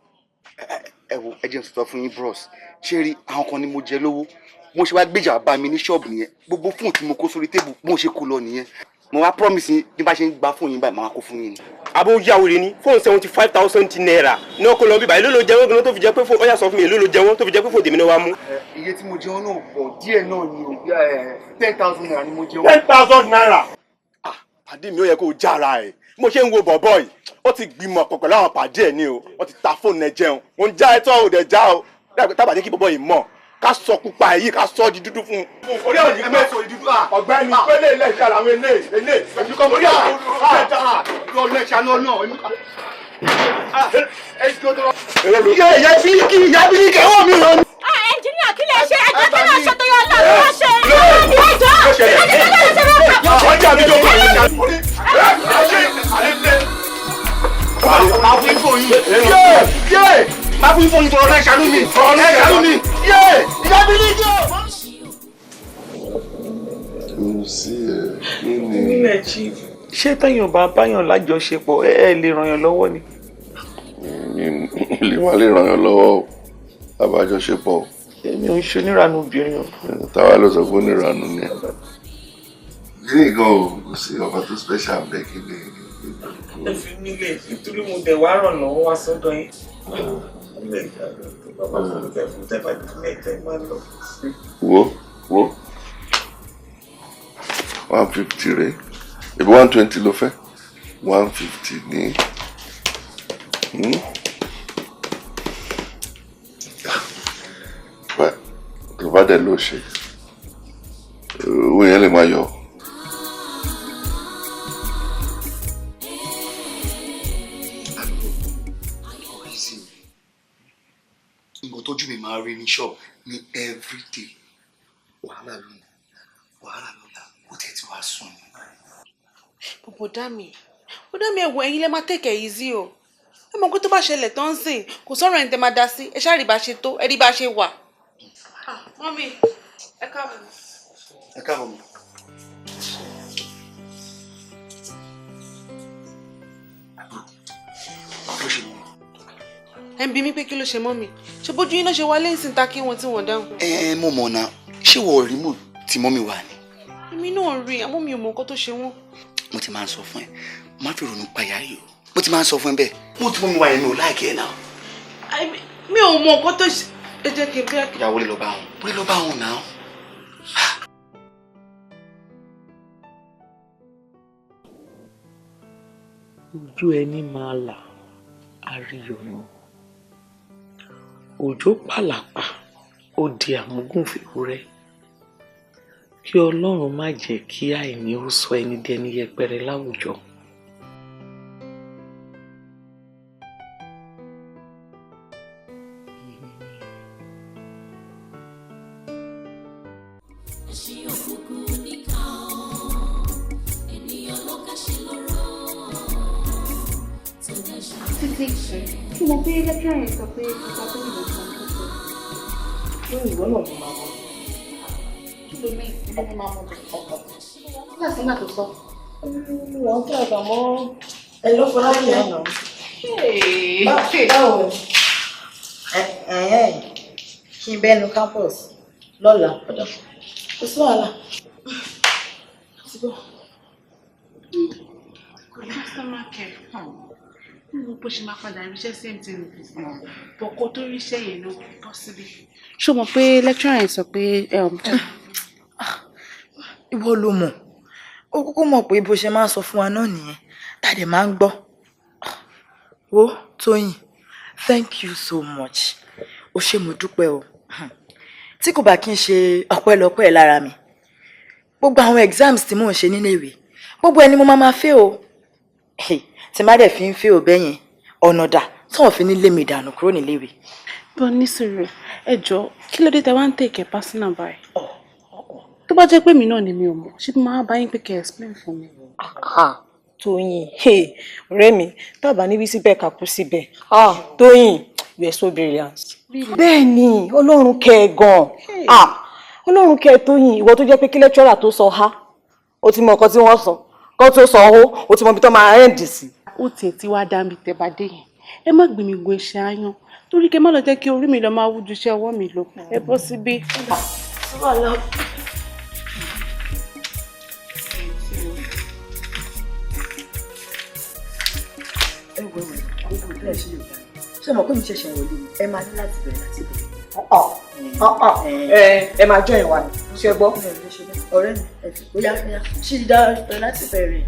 Ẹ wo, ẹ jẹ́ n sọ fún yín bros. Ṣé rí àwọn kan ni mo jẹ lówó? Mo ṣe wá gbéjà bá mi ní ṣọ́ọ̀bù nìyẹn. Gbogbo fóònù tí mo kó sórí tébù, mo ṣe kó lọ nìyẹn. Mo wá promise yín bí bá ṣe ń gba fóònù yín báyìí, màá kó fún yín ni. Àbó yàwó ni fóònù 75,000 naira ní ọkọ lọ bíbá èló ló jẹ wọ́n gan tó fi jẹ́ pé fóònù ọ̀yà sọ fún mi èló ló jẹ wọ́n tó fi jẹ́ pé fóònù tèmi náà wá mú. Iye tí mo jẹun náà pọ̀ díẹ̀ náà ni o, 10,000 naira ni mo jẹun. 10,000 naira. Pàdé mi ó yẹ kó o jára ẹ̀. Mo ṣe ń wo bọ̀bọ̀ yìí, ó ti gbìmọ̀ pọ̀ pẹ̀lú àwọn pàdé ẹ̀ ní o, wọ́n ti ta fóònù ẹ̀ jẹun. Mo ń já ẹ tọ́ ò dẹ̀ já o. Tábà jẹ́ kí bọ̀bọ̀ yìí mọ̀, ká sọ pupa èyí ká sọ di dúdú fún un. Orí àwọn yìí pé ọ̀gbẹ́ni pélé ilé ìṣẹ́ àwọn ilé ilé orí àwọn Ìyá Bílíkì, ìyá Bílíkì, ẹ̀wọ̀n mi rọ ni. Ẹnjìníà kí lè ṣe ẹjọ́ kí lè ṣe tó yọ ọlọ́run wá ṣe. jókòó yìí. Máa fún ifo yìí. Yé! Máa fún ifo yìí tọrọ náà ṣàánú mi. Ẹ ṣàánú mi. Yé! Ìyá mi ní jọ. Kò sí ẹ kí ni. Nílẹ̀ chief. Ṣé téèyàn bá báyàn lájọṣepọ̀ ẹ lè ràn yàn lọ́wọ́ ni? Mi lè má lè ràn yàn lọ́wọ́ o, àbájọṣepọ̀. Èmi ò ń ṣe oníranú obìnrin o. Táwa ló sọ pé oníranú ni. Kí ni gan o, kò sí ọba tó special bẹ́ẹ̀ kí ni. Ẹ fi mí lè nítorí mo dẹ̀ wá ràn lọ́wọ́ wá sọ́dọ̀ yín. Wo wo 150 rẹ̀ ebi 120 ló fẹ́ 150 ní. Tó bá dẹ̀ ló ṣe owó yẹn lè máa yọ. Nǹkan tójú mi máa rí ní ṣọ́ọ̀bù ní everyday wàhálà lónìí wàhálà lọ́la ó tẹ̀ tí wàá sùn. Bọ̀dá mi ẹ̀wọ̀ ẹ̀yin lẹ́ máa take it easy o. Ẹ mọ̀ pé tó bá ṣẹlẹ̀ tó ń sìn kò sọ̀rọ̀ ẹni tẹ́ máa dá sí ẹ ṣáà rí bá ṣe tó ẹ rí bá ṣe wà. Mọ́mí ẹ káàbọ̀. Ẹ káàbọ̀ mọ́. Ẹ ń bi mí pé kí ló ṣe mọ́mí ṣe bójú yín náà ṣe wálé ń sìn ta kí wọn tí wọ́n dáhùn. Ẹ mo mọ̀ náà ṣé wọ́n rí mù tí mọ́mí wà ni. Èmi náà rí àmọ́ mi ò mọ nǹkan tó ṣe wọ́n. Mo ti máa ń sọ fún ẹ má fi ronú payá yìí o mo ti máa ń sọ fún ẹ bẹ́ẹ̀ mo ti mọ́mí wà yẹn mi ò láìkẹ́ ẹ náà. Mi ò mọ nǹkan tó ṣe ẹ jẹ́ kí n bí. Ìyàwó lè lọ bá wọn wọlé lọ bá wọn náà. Ojú ẹni máa là àríyànjú òjò pàlàpà ó di àmúgùnfèwúrẹ́ kí Ọlọ́run má jẹ́ kí àìní ó sọ ẹni dẹni yẹpẹrẹ láwùjọ. Títí tí mo pé lẹ́kítọ́rà yẹn sọ pé bàbá tó lè lọ sọ Lórí ìwọ náà mo máa mọ. Kí ló ní ìlú máa mọ ọkọ? Nígbà tí màá tó sọ. Wọ́n tún àgbà mọ́ ẹ ló fọlá kí ẹ nà. Báwo kí n bẹ́nu campus lọ́la kò sí wàhálà. Customer care mo bó ṣe máa padà ríṣẹ́ sí MTN bọ̀kọ tó ríṣẹ́ yẹn ló bọ́ síbí. Ṣé o mọ̀ pé lecturer yẹn sọ pé. Ìwọ ló mọ̀ ó kúkú mọ̀ pé bó ṣe máa ń sọ fún wa náà nìyẹn tá a dẹ̀ máa ń gbọ́. Wo Tóyìn, thank you so much, o ṣé mo dúpẹ́ o. Tí kò bá kí n ṣe ọpẹ́lọpẹ́ lára mi gbogbo àwọn exams tí mò ń ṣe nílé ìwé gbogbo ẹni mo máa fẹ́ o tí má dẹ̀ fi ń fẹ́ o bẹ́yẹn ọ̀nà dà tí wọ́n fi ní lé mi dànù kúrò níléèwé. Bọ́ nísìrè ẹ jọ kí ló dé tẹ wá ń tèkẹ́ pásínà báyìí tó bá jẹ́ pé mi náà ni mi ò mọ̀ ṣé mo máa bá yín pé kẹ́ explain fún mi. Tóyìn ọ̀rẹ́ mi tábà níbi síbẹ̀ kà kú síbẹ̀ Tóyìn you are so brilliant. Bẹ́ẹ̀ ni Ọlọ́run kẹ́ ẹ gan-an Ọlọ́run kẹ́ ẹ Tóyìn ìwọ tó jẹ́ pé kí lẹ́kítọ́rà tó sọ ha ó ti mọ nǹkan tí wọ́n sọ kó tó sọ ó ó ti mọ ibi tó máa end sí. Ó tiẹ̀ ti wá dá mi tẹ́ bá dé yẹn ẹ má gbé mi gun iṣẹ́ aáyán torí kẹ́ má lọ jẹ́ kí orí mi lọ máa wú ju iṣẹ́ ọwọ́ mi lọ ẹ bọ́ síbí. Ẹ wọ ẹwẹ gbogbo ìpínlẹ̀ ṣe lè dá ṣé mo pé mi ṣẹ̀ṣẹ̀ wọlé ni ẹ máa ní láti bẹ̀rẹ̀ láti bẹ̀rẹ̀. Ẹ máa jọ ìwà ni ṣe gbọ́. Ọ̀rẹ́ mi ẹ fi bóyá bóyá ṣì dá bẹ̀rẹ̀ láti bẹ̀rẹ̀.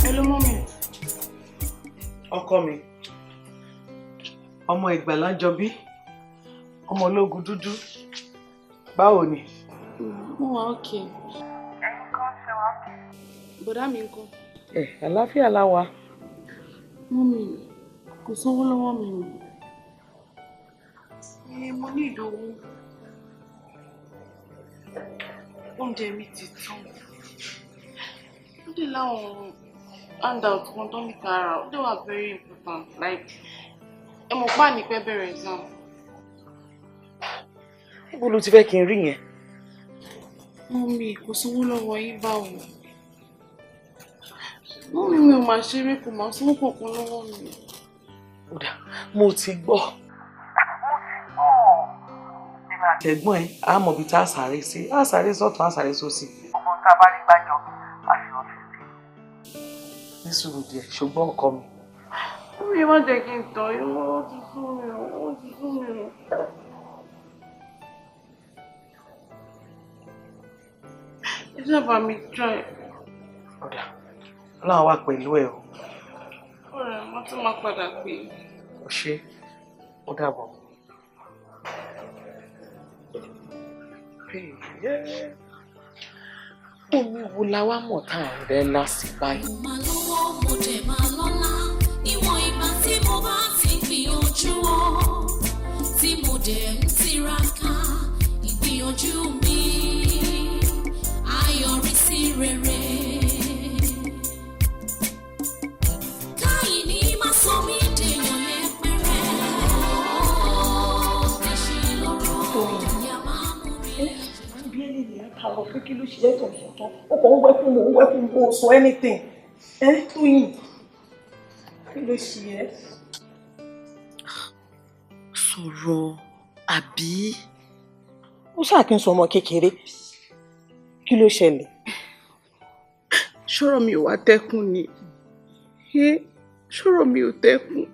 Hello, mọ́mì. Ọkọ mi ọmọ Ìgbàlà jọbí ọmọ ológun dúdú báwo ni. Mo wà okay. Bọ̀dá mi ńkọ́? Ẹ àlàáfíà la wà. Mummy, kò sówó lọ́wọ́ mi o. Mo ní ìdòwú. Oúnjẹ mi ti tán. Ó dé láwọn handout kan tó ní kára. Ó dé wà very important, like ẹ mọ̀ pa ní pẹ́ bẹ̀rẹ̀ exam. Níbo ló ti fẹ́ kí n rí yẹn? Mummy, kò sówó lọ́wọ́ yín báwo? Mummy, mi ò máa ṣeré, kò máa sówó kankan lọ́wọ́ mi. Ó dà, mo ti gbọ́. Ẹ̀gbọ́n ẹ̀ á mọ̀ bí tá a sáré sí, á sáré sọ́tún, á sáré sósì. Gbogbo tá a bá rí gbájọ, a fi hàn sí. Ní sùúrù díẹ̀, ṣùgbọ́n ọkọ mi. Mummy, má jẹ́ kí n tàn yín, ó ti sú mi o, ó ti sú mi o. Ẹ ṣáà mi try. Ó dà, Ọlọ́run wà pẹ̀lú ẹ o. Ọ̀rẹ́, mo tún máa padà pè é. Ó ṣé, ó dàbọ̀. Omi wo la wá mọ̀ tá à ń rẹ́ lásì báyìí? Mo máa lówó, mo dẹ̀ máa lọ́lá. Níwọ̀n ìgbà tí mo bá ti gbìyànjú o, tí mo dẹ̀ ń tiraka, ìgbìyànjú mi á yọrí sí rere. Káyìní má sọ mí dèèyàn yẹpẹrẹ. Ẹṣin lóró, ìyá máa mú mi. Bí ẹni nìyẹn ta lọ pé kí ló ṣe é tó ń sọtọ, ó kàn ń wẹ́kún mò ń wẹ́kún bó sọ anything. Ẹ Tóyìn, kí ló ṣe é? Sọ̀rọ̀ àbí? Ó ṣáà kí n sọ ọmọ kékeré. Kí ló ṣẹlẹ̀? Ṣọ́rọ̀ mi ò wá tẹ́kùn ni. Ṣọ́rọ̀ mi ò tẹ́kùn.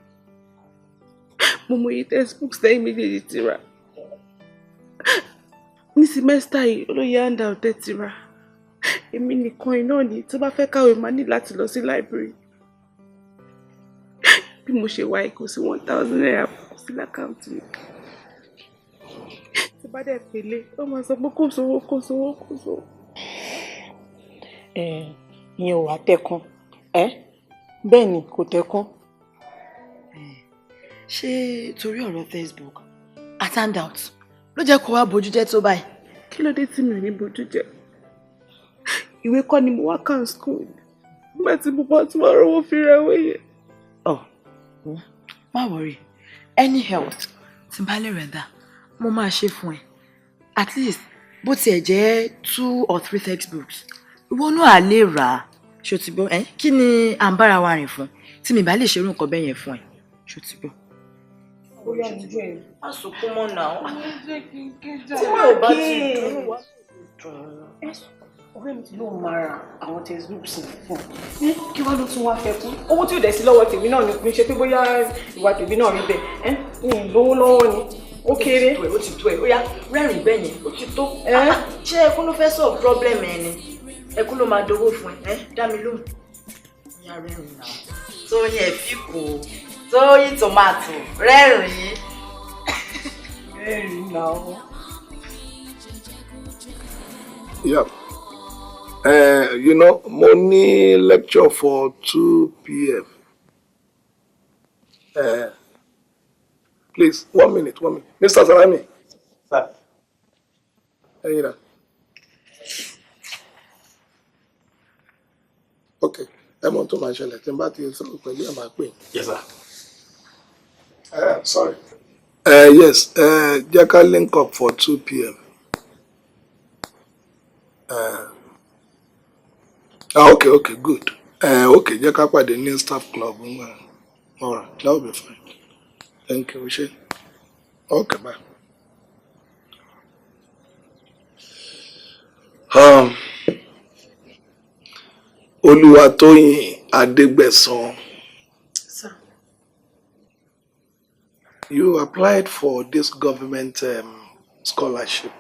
Mo mọ iye textbooks lẹ́yìn méjèèjì ti rà. Ní semester yìí, olóyè handout ẹ ti rà. Èmi nìkan iná ni tó bá fẹ́ kàwé máa ní láti lọ sí library. Bí mo ṣe wá, kò sí ₦1,000 kò sí lákàntì mi. Tí bá dẹ̀ pélé, ó máa sọ pé kò sówó, kò sówó, kò sówó. Ìyẹn ò wá tẹ́kùn. Bẹ́ẹ̀ ni, kò tẹ́kùn. Ṣé torí ọ̀rọ̀ Facebook at handout ló jẹ́ kó wá bójú jẹ́ tó báyìí? Kí ló dé tí mi ò ní bójú jẹ́? Ìwé kọ́ ni mo wá kàn school. Nígbà tí mo bá tún wá rówó fi ra owó yẹn. Ọ̀ má worry, any help tí n bá lè rẹ̀ dà, mo máa ṣe fún ẹ. At least bó tiẹ̀ jẹ́ 2 or 3 textbooks, ìwọ náà á lè rà á. Ṣó ti gbọ́? Ẹ́ kí ni à ń bára wa rìn fún? Tí mi bá lè ṣerú nǹkan bẹ́ẹ̀ yẹn fún ẹ, ṣó ti gbọ́? Bóyá ojú ẹ̀. Má sunkún mọ́ náà. Tí mi ò bá ti dùn wá. Ọ̀rẹ́ mi ti lóun máa ra àwọn textbooks fún un. Kí wá ló tún wá fẹ́ kún? Owó tí ò dẹ̀ sí lọ́wọ́ tèmi náà ni kò ń ṣe pé bóyá ìwà tèmi náà rí bẹ́ẹ̀. Mi ì lówó lọ́wọ́ ni. Ó kéré. Ó ti tó ẹ̀, ó yá rẹ́rìn-ín bẹ́ẹ̀ yẹn, ó ti tó. Ṣé ẹkún ló fẹ́ solve problem ẹ ni? Ẹkún ló máa dowó fún ẹ, dá mi lóhùn. Ìyá rẹ́rìn-ín náà. Tóyìn ẹ̀fí kò, Tóyìn tòmátò, rẹ́rìn-ín. Rẹ́rìn-ín náà. Yeah. You know, mo ní lecture for 2 p.m. Please, 1 minute, 1 minute. Mr. Salami. Sir. Hey, you. Okay. I'm on to my ṣẹlẹ̀ tí n bá ti sọ̀rọ̀ pẹ̀lú ẹ̀ máa pè. Yes, sir. Sorry. Yes, jẹ́ ká link up for 2 p.m. Okay, okay, good. Okay, jẹ́ ká pàdé ní staff club. All right, that will be fine. Thank you, Ushe. Okay, bye. Olúwatóyìn Adégbẹ̀san. Sir. You applied for this government scholarship.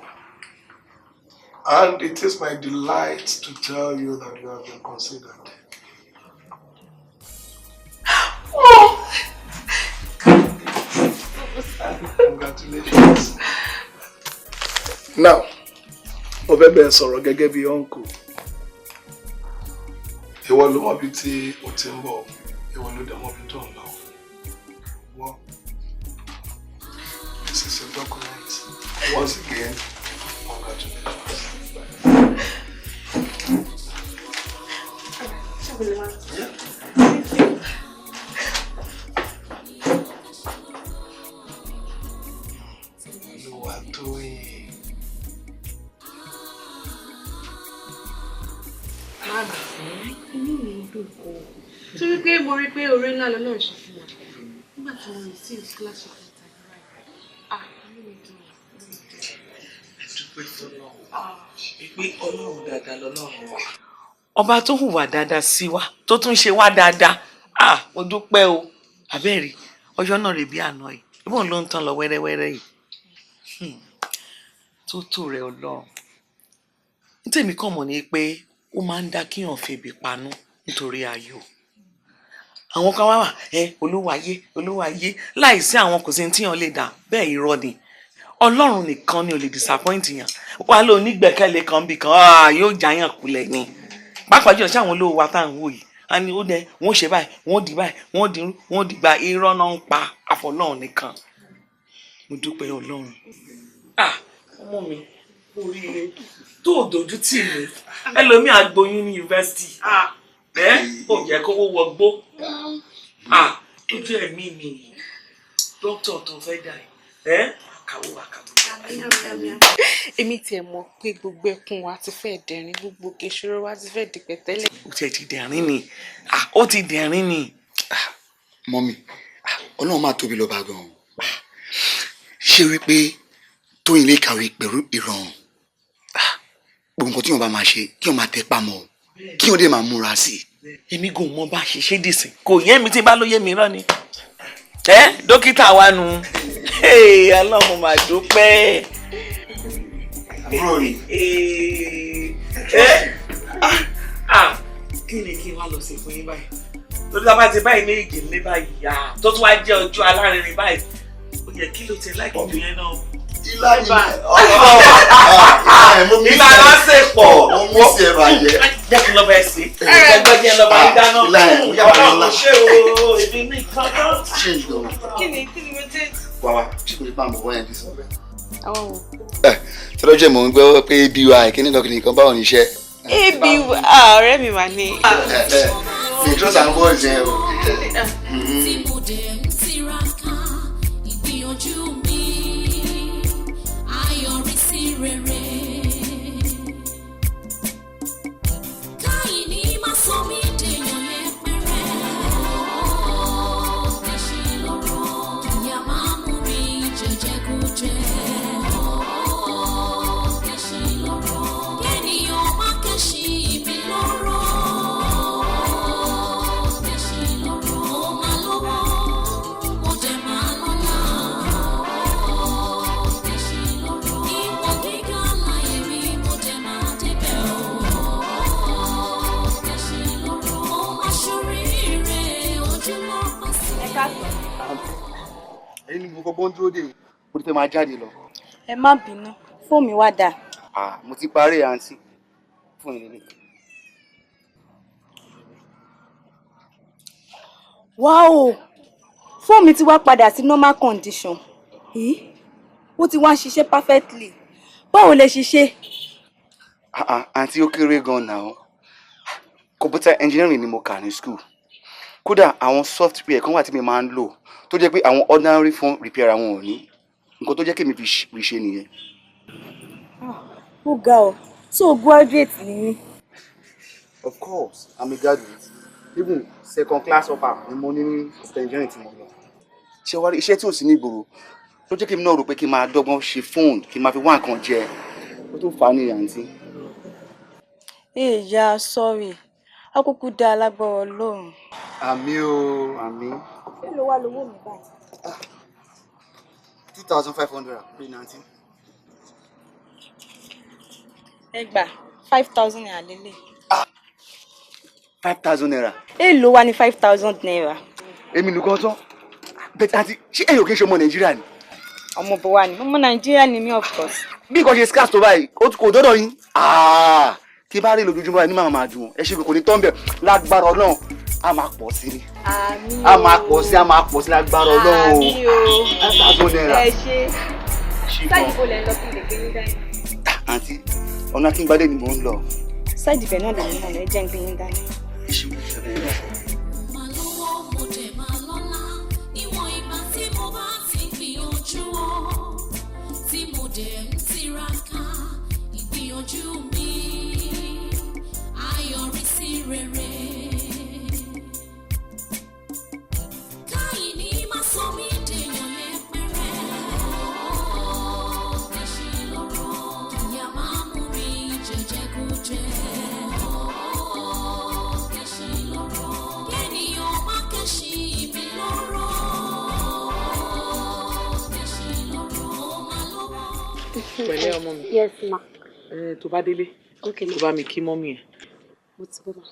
And it is my delight to tell you that you have been considered. Oh! Congratulations. Now, mo fẹ́ bẹ̀ sọ̀rọ̀ gẹ́gẹ́ bí uncle. Ìwọ ló mọ̀ bí tí o ti ń bọ̀, ìwọ ló dẹ̀ mọ̀ bí tó ń lọ. Wọ́n, this is your document. Once again, congratulations. Yeah. Thank you. Olúwatóyìn. Màmá, inú mi ń dùn gan. Torí pé mo rí pé oore ńlá lọ́lọ́run ṣe fún wa. Nígbà tí mo receive scholarship letter yìí, ah, inú mi dùn. Dúpẹ́ fọlọ́run pé Ọlọ́run dáadáa lọ́lọ́run wa. Ọba tó hùwà dáadáa sí wa, tó tún ṣe wá dáadáa, ah, mo dúpẹ́ o. Àbẹ́ẹ̀rí, ọjọ́ náà rè bí àná yìí, ìbọn ló ń tán lọ wẹ́rẹ́wẹ́rẹ́ yìí. Tó tó rẹ Ọlọ́run. Nítèmi kàn mọ̀ ni pé ó máa ń dá kíyàn febi panú nítorí ayọ̀. Àwọn kan wá wà, ẹ olúwayé, olúwayé, láìsí àwọn kò sí ní tíyàn lè dà, bẹ́ẹ̀ irọ́ ni. Ọlọ́run nìkan ni ò lè disappoint yàn. Wà ló nígbẹ̀kẹ̀lé kan bí kan, yóò jáyàn kulẹ̀ ni. Pàápàá jùlọ sí àwọn olówó wa tá à ń wò yìí, a ní ó dẹ, wọ́n ṣe báyìí, wọ́n dì báyìí, wọ́n dì irú, wọ́n dì gba irọ́ náà ń pa àfọlọ́run nìkan. Mo dúpẹ́ Ọlọ́run. Ah, ọmọ mi, oríire tó o dojú tì mí, ẹlòmíì àgboyún ní yunifásitì. Ah, ẹ ò jẹ́ kówó wọgbó. Ah, ojú ẹ̀mí mi, dókítà tó fẹ́ dà yìí, ẹ kàwé wà kàwé. Èmi tiẹ̀ mọ̀ pé gbogbo ẹkún wa ti fẹ́ dẹ̀rín, gbogbo ìṣòro wa ti fẹ́ di pẹ̀tẹ́lẹ̀. Ó tiẹ̀ ti dẹ̀rín ni, ó ti dẹ̀rín ni. Mọ́mì, Ọlọ́run máa tóbi lọ́ba gan-an. Ṣé wípé Tóyìn lè kàwé pẹ̀lú ìrọ̀rùn? Gbogbo nǹkan tí wọ́n bá máa ṣe, kí wọ́n máa tẹpá mọ́, kí wọ́n dé máa múra sí i. Èmi kò mọ bá ṣe ṣe dìsìn, kò yé mi tí bá ló yé mi rán ni. Ẹ dókítà wa nu, Ọlọ́run máa dúpẹ́. Àbúrò mi. Kí ni kí n wá lọ sí fún yín báyìí? Torí tá a bá ti báyìí ní ìjì ní báyìí yá, tó tún wá jẹ́ ọjọ́ alárinrin báyìí. Ó yẹ kí ló ti láìpẹ́ jù yẹn náà. Ilá ni ilá lásìpọ̀. Mo mú sí ẹ bàjẹ́. Jẹ́ kí n lọ bá ẹ sí. Ẹgbẹ́ jẹ́ lọ bá yín dáná. Ilá ẹ̀ mo yàrá ńlá. Ọlọ́run ṣé o, èmi ní kankan. Ṣé ìjọba? Kí ni mo jẹ́? Wà wá, ṣé kò ní bá àmọ̀ wọ́n yẹn ti sọ bẹ́ẹ̀? Àwọn wo? Ẹ tọ́lọ́jọ́ mò ń gbọ́ pé ABY kíní kan kìnìkan báwo ni iṣẹ́? ABY ọ̀rẹ́ mi wà ní. Mi trust àwọn boys yẹn o. Tí mo dẹ̀ ń tiraka, ìgbìyànjú mi àyọrísí rere. Káyìní má sọ mí dèèyàn yẹpẹrẹ. Kẹ̀sì lọ́rọ̀, ìyá máa mú mi jẹjẹkújẹ. Kẹ̀sì lọ́rọ̀, kẹ́nìyàn má kẹ̀sì mi lọ́rọ̀. Kẹ̀sì lọ́rọ̀, mo máa lówó, mo jẹ máa lọ́lá. Kẹ̀sì lọ́rọ̀, ìwọ̀n gíga láyé mi, mo jẹ máa débẹ̀ o. Kẹ̀sì lọ́rọ̀, mo máa ṣoríire, ojúmọ́ pàṣẹ. Ẹ káàsán. Ẹ̀yin ni mo kọ́kọ́ ń dúró dè, mo ti fẹ́ máa jáde lọ. Ẹ má bínú, fóònù mi wá dà. Ah, mo ti parí àǹtí fún ìrìnlẹ̀. Wáò, fóònù mi ti wá padà sí normal condition. Ó ti wá ń ṣiṣẹ́ perfectly. Báwo lẹ ṣe ṣe? Àǹtí ó kéré gan-an náà. Computer engineering ni mo kà ní school. Kódà àwọn software kan wà tí mi máa ń lò tó jẹ́ pé àwọn ordinary phone repair àwọn ò ní. Nǹkan tó jẹ́ kí èmi fi rí ṣe nìyẹn. Ó ga ọ́, so graduate ni yín. Of course, I'm a graduate. Even second class upper ni mo ní ní computer engineering tí mo lọ. Ṣé wá rí iṣẹ́ tí ò sí ní ìgboro ló jẹ́ kí èmi náà rò pé kí n máa dọ́gbọ́n ṣe fóònù kí n máa fi wá nǹkan jẹ. Ó tó fà á ní àǹtí. Èèyà, sorry, akókó dá alágbára Ọlọ́run. Àmín o, àmín. Èló wá lówó mi báyìí? 2,500 pé ní àǹtí. Ẹ gbà 5,000 naira lélẹ̀. 5,000 naira. Èló wá ní 5,000 naira? Èmi nìkan tán. Bẹ́ẹ̀ àǹtí, ṣé ẹ̀yin ò kí ń ṣe ọmọ Nàìjíríà ni? Ọmọ bò wá ní, ọmọ Nàìjíríà ni mí of course. Bí nǹkan ṣe scarce tó báyìí, kò dọ́dọ̀ yín. Tí bá rí lójoojúmọ́ ní màmá máa dùn. Ẹ ṣe kò ní tán bẹ̀ lágbára Ọlọ́run, a máa pọ̀ sí ni. Àmín. A máa pọ̀ sí, a máa pọ̀ sí lágbára Ọlọ́run o. Àmín o. ₦5,000. Ẹ ṣe. Sáàdì bo lẹ̀ ń lọ kí n lè gbé yín dání? Àǹtí, ọ̀nà Akíngbadé ni mò ń lọ. Sáàdì ibẹ̀ náà lèmi náà lọ, ẹ jẹ́ ń gbé yín dání. Ẹ ṣe wọ́n ṣe bẹ́ẹ̀. Máa lówó mo dẹ̀ máa lọ́lá níwọ̀n ìgbà tí mo bá ti ń gbìyànjú o, tí mo dẹ̀ ń tiraka, ìgbìyànjú mi á yọrí sí rere. Káyìní má sọ mí dèèyàn yẹpẹrẹ. Kẹ́sì lóró, ìyá máa mú mi jẹjẹkújẹ. Kẹ́sì lóró, kẹ́nìyàn má kẹ́sì mi lóró. Kẹ́sì lóró, ó máa lówó. Pẹ̀lẹ́ ọmọ mi. Yes ma. Ẹ tó bá délé, Okay ma. tó bá mi kí mọ́mí ẹ̀. Mo ti bọ́ ma.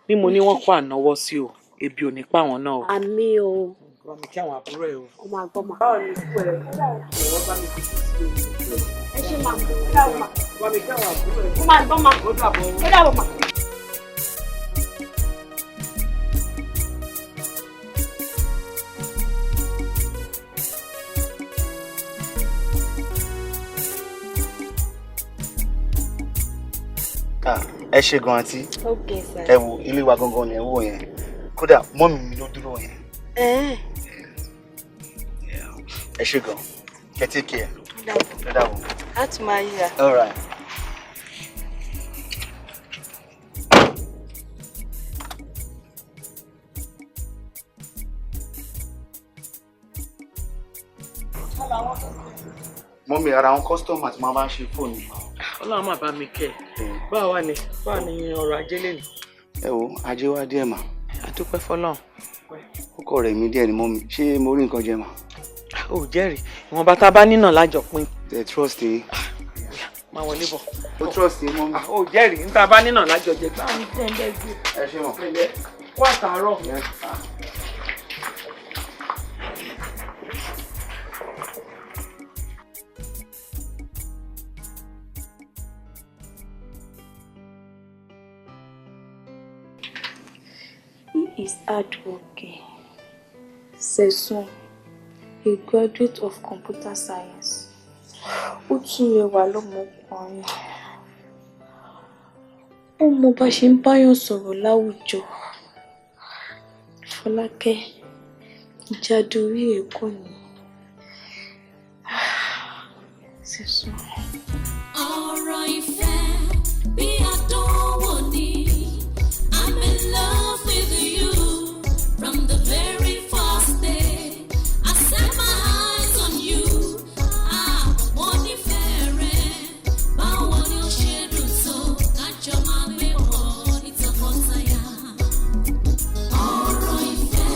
Ní mo ní wọ́n kó ànáwọ́ sí o, ebi ò ní pa àwọn náà o. Àmín o. Bá mi kí àwọn àbúrò ẹ o. Ó máa gbọ́ ma. Báwo ni sùkúl ẹ? Ìwọ bá mi fi sí i. Ẹ ṣé ma. Ó dàbọ̀ ma. Bá mi kí àwọn àbúrò ẹ. Ó máa gbọ́ ma. Ó dàbọ̀. Ó dàbọ̀ ma. Ah, ẹ ṣe gan àǹtí. Okay sir. Ẹ wo ilé wa gangan ni ẹ wò yẹn. Kódà mọ́mì mi ló dúró yẹn. Ẹ Ẹ ṣe gan. Kẹ́ take care. Ó dàbọ̀. Ó dàbọ̀. Á tún máa yíra. All right. Mọ́mì, ara àwọn kọ́sítọ́mà tí máa bá ń ṣe fóònù. Ọlọ́run má bá mi kẹ́ ẹ̀. Báwo wà ní báwo ni ọrọ̀ ajé lè ní? Ẹ wo, ajé wá díẹ̀ mà. A dúpẹ́ fọlọ́run. Ó kọ̀ rẹ̀ mí díẹ̀ ni mọ́mì. Ṣé mo rí nǹkan jẹ mà? Ó jẹ́rìí, ìwọ̀nba tá a bá nínà lájọ pín. Ẹ trust yín. Máa wọlé bọ̀. Ó trust yín mọ́mì. Ó jẹ́rìí, níta bá nínà lájọ jẹ. Báwo ni jẹ́ ń bẹ́ẹ̀ gbé? Ẹ ṣé mọ̀. Pẹ̀lẹ́, kó àtàárọ̀. He is hardworking. Sesun, a graduate of computer science. Ó tún rẹwà lọ́mọkùnrin. Ó mọ bá ṣe ń báyàn sọ̀rọ̀ láwùjọ. Fọlákẹ́, ìjádù orí ẹ̀ kọ́ ni. Sesun. Ọ̀rọ̀ ìfẹ́ bí àdánwò ni. I'm in love with you from the very first day. I set my eyes on you. Ah, mo nífẹ̀ẹ́ rẹ. Báwo ni ó ṣe dùn tó kájọ máa gbé pọ̀ ní tọkọtaya? Ọ̀rọ̀ ìfẹ́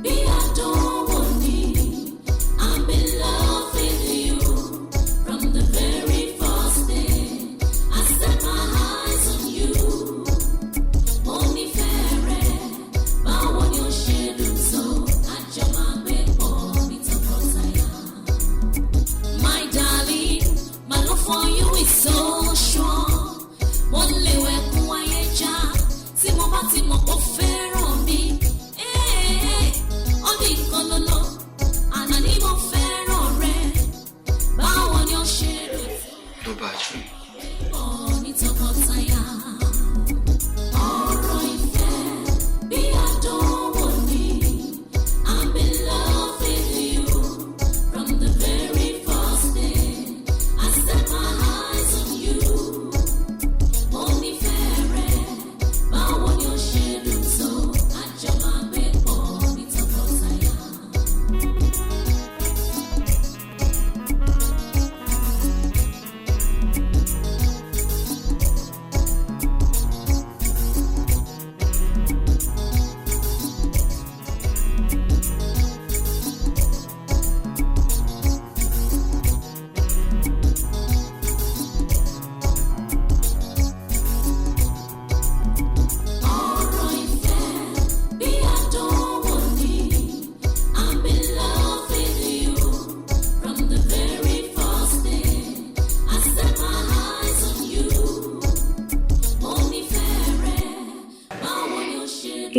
bí àdánwò ni. I'm in love with you from the very first.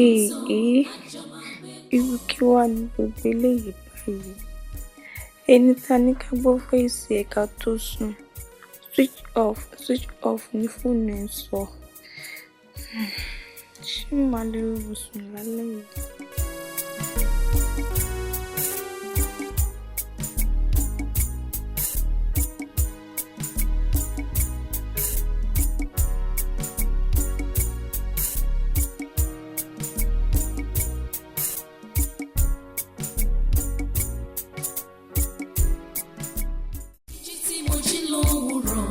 Èè, irú kí wàá ní gbogbo eléyìí báyìí? Ẹni tá ní ká gbọ́ voice ẹ̀ ká tó sùn, switch off, switch off ní fóònù ẹ̀ ń sọ. Ṣé màá lè rọrùn sùn lálẹ́ yìí? Jí tí mo jí lówùrọ̀,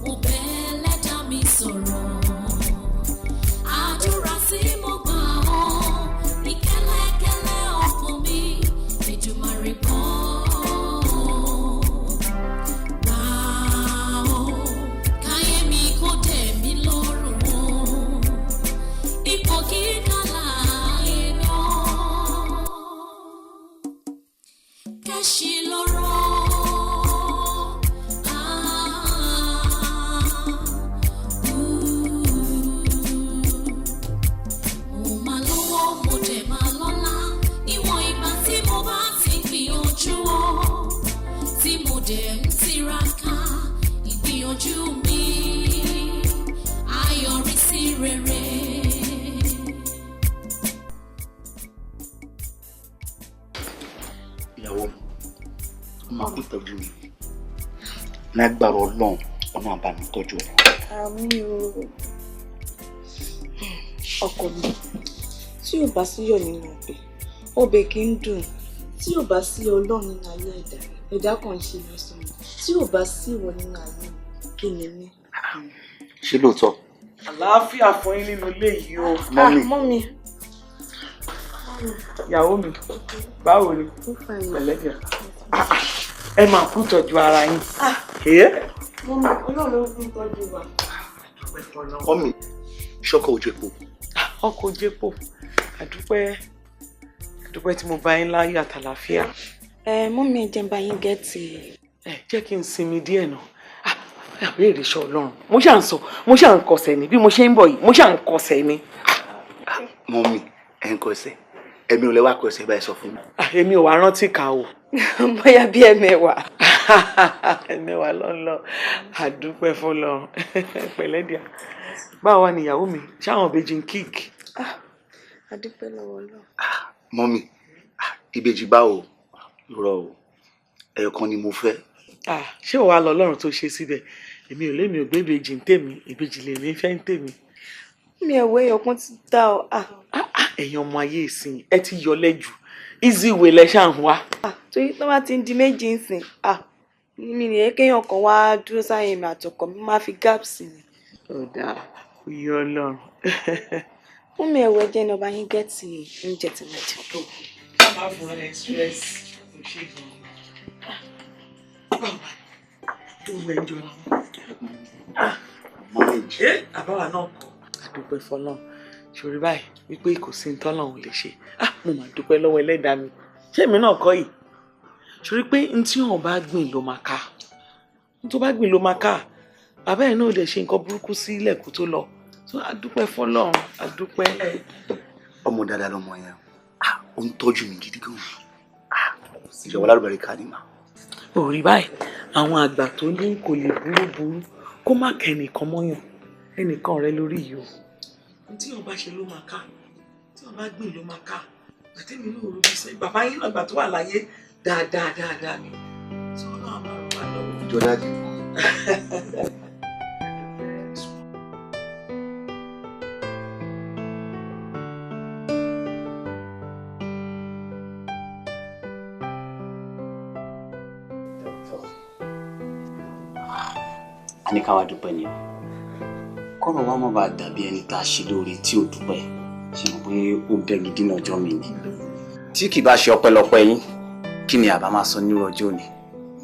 mo bẹ̀ Ẹlẹ́dàá mi sọ̀rọ̀. Àdúrà tí mo gbà ọ́ ní kẹ́lẹ́kẹ́lẹ́ ọkàn mi, Èdùmàrè gbọ́. Gbà ó, káyé mi kó dẹ̀ mí lọ́rùn o. Ipò gíga láàyè náà. Kẹ́sì lọ́rọ̀. Mo máa lówó, mo dẹ̀ máa lọ́lá. Níwọ̀n ìgbà tí mo bá ti gbìyànjú o, tí mo dẹ̀ ń tiraka, ìgbìyànjú mi á yọrí sí rere. Ìyàwó mi, ó máa kú tọ́jú mi. Lágbára Ọlọ́run, Ọlọ́run á bá mi tọ́jú ẹ. Àmín o. Ọkọ mi, tí ò bá síyọ̀ nínú ọbẹ̀, ọbẹ̀ kì í dùn. Tí ò bá sí Ọlọ́run nínú ayé ẹ̀dá, ẹ̀dá kan ń ṣe lásán ni. Tí ò bá sí ìwọ nínú ayé mi, kí ni mí? Ṣé lóòótọ́? Àlàáfíà fún yín nínú ilé yìí o. Mọ́mì. Mọ́mì. Ìyàwó mi, báwo ni? Pẹ̀lẹ́ díẹ̀. Ẹ máa kú tọ́jú ara yín. Ẹ́. Mọ́mì, Ọlọ́run ló ń tọ́jú wa. Mọ́mì, ṣọ́kọ̀ ojú epo. Ọkọ̀ ojú epo, àdúpẹ́, àdúpẹ́ tí mo bá yín láyọ̀ àtàlàáfíà. Ẹ mọ́mì, ẹ jẹ́ n bá yín gẹ́ẹ̀tì. Ẹ jẹ́ kí n sinmi díẹ̀ náà. Àbí èrè iṣẹ́ Ọlọ́run. Mo ṣà ń sọ, mo ṣà ń kọsẹ̀ ni bí mo ṣe ń bọ̀ yìí, mo ṣà ń kọsẹ̀ ni. Mọ́mì, ẹ̀ ń kọsẹ̀. Ẹ̀mí ò lè wá kọsẹ̀ báyìí, sọ fún mi. Èmi ò wá rántí kà o. Bóyá bí ẹ̀mẹ̀wàá. Ẹ̀mẹ̀wàá ló ń lọ. Àdúpẹ́ fọlọ́run. Pẹ̀lẹ́ díà. Báwo wà ní ìyàwó mi? Ṣáwọn ìbejì ń kíkì? Àdúpẹ́ lọ́wọ́ Ọlọ́run. Mọ́mì, ìbejì báwo? Rọ o, ẹyọ kan ni mo fẹ́. Ṣé o wá lọ Ọlọ́run tó ṣe síbẹ̀? Èmi ò lémi ò gbé ìbejì ń tèmi, ìbejì lèmi fẹ́ ń tèmi. Mi ẹ̀wọ̀ ẹyọ kan ti dá o. Ẹ̀yin ọmọ ayé ìsìn, ẹ ti yọlẹ̀ jù. Easy way lẹ ṣáà ń wá. Torí tó bá ti ń di méjì ń sìn, mi nìyẹn kéèyàn kan wá dúró sáyẹn mi àtọkọ mi máa fi gap sí ni. Ó dáa, ó yé Ọlọ́run. Fún mi ẹ̀wọ̀, ẹjẹ́ ní ọba yín gẹ́ẹ̀tì oúnjẹ tí mo jẹ. Ká má fún ẹ stress, kò ṣe gan-an. Tó wẹ̀ ń jọra wọn. Ẹ àbáwá náà kọ́. Àdúpẹ́ fọlọ́run. Ṣòrí báyìí wípé kò sí ní tọ́lọ́run lè ṣe. Mo máa dúpẹ́ lọ́wọ́ ẹlẹ́dàá mi. Ṣé èmi náà kọ́ yìí? Ṣòrí pé n tí wọn bá gbìn ló máa ká. N tó bá gbìn ló máa ká. Bàbá ẹ̀ náà ò dẹ̀ ṣe nǹkan burúkú sílẹ̀ kó tó lọ. So àdúpẹ́ fọlọ́run, àdúpẹ́. Ọmọ dáadáa lọmọ yẹn. Ó ń tọ́jú mi gidi gan. Ìjọba alálùbáríkà ni mà. Òrí báyìí, àwọn àgbà tó ní kò lè burú burú kó má kẹ́nìkan mọ́yàn, ẹnìkan rẹ lórí yìí o. Tí wọn bá ṣe ló máa ká, tí wọn bá gbìn ló máa ká. Àtẹ̀mí náà rò bí sẹ́yìn, bàbá yín náà gbà tó wà láyé dáadáa dáadáa ni. Sọ náà máa ràn wá lọ́wọ́. Ìjọ dájú. A ní ká wá dúpẹ́ ni o, kọ́rọ̀ wa má bàa dàbí ẹni tá a ṣe lóore tí ò dúpẹ́. Ṣe mọ̀ pé ó bẹ́gi dínà ọjọ́ mi ni. Tí kì bá ṣe ọpẹ́lọpẹ́ yín, kí ni àbá máa sọ nírú ọjọ́ òní?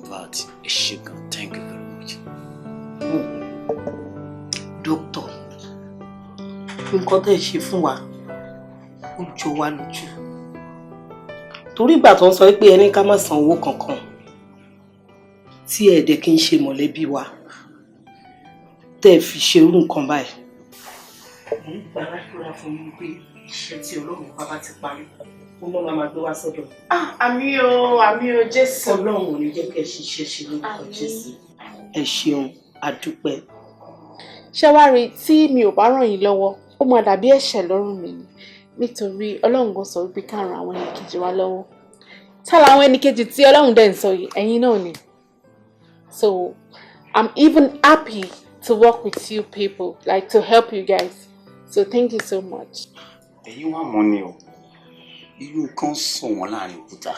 But ẹ ṣé gan, thank you very much. Dókítà, nǹkan tẹ́ ẹ ṣe fún wa ó jọ wá lójú, torí ìgbà tó ń sọ pé ẹni ká má san owó kankan tí ẹ̀ẹ́dẹ̀ kì í ṣe mọ̀lẹ́bí wa tẹ́ ẹ fi ṣerú nǹkan báyìí. Mo ń gbàdúrà fún yín pé Iṣẹ́ tí Ọlọ́run bá ti parí, ó lọ́ máa gbé wá sọ́dọ̀. Àmín o, àmín o, Jésù. Ọlọ́run ò ní jẹ́ kẹ́ ẹ ṣiṣẹ́ ṣe lórúkọ Jésù. Ẹ ṣeun, àdúpẹ́. Ṣé wàá rí, tí mi ò bá ràn yín lọ́wọ́, ó máa dàbí ẹ̀ṣẹ̀ lọ́rùn mi ni, nítorí Ọlọ́run gan sọ wípé ká ran àwọn ẹnìkejì wa lọ́wọ́. Tá làwọn ẹnìkejì tí Ọlọ́run dẹ̀ ń sọ yìí? Ẹ̀yin náà ni. So I'm even happy to work with you people, like to help you guys, so thank you so much. Ẹ̀yin wà mọ́ ni o, irú kan sọ wọ́n láàrin òkúta.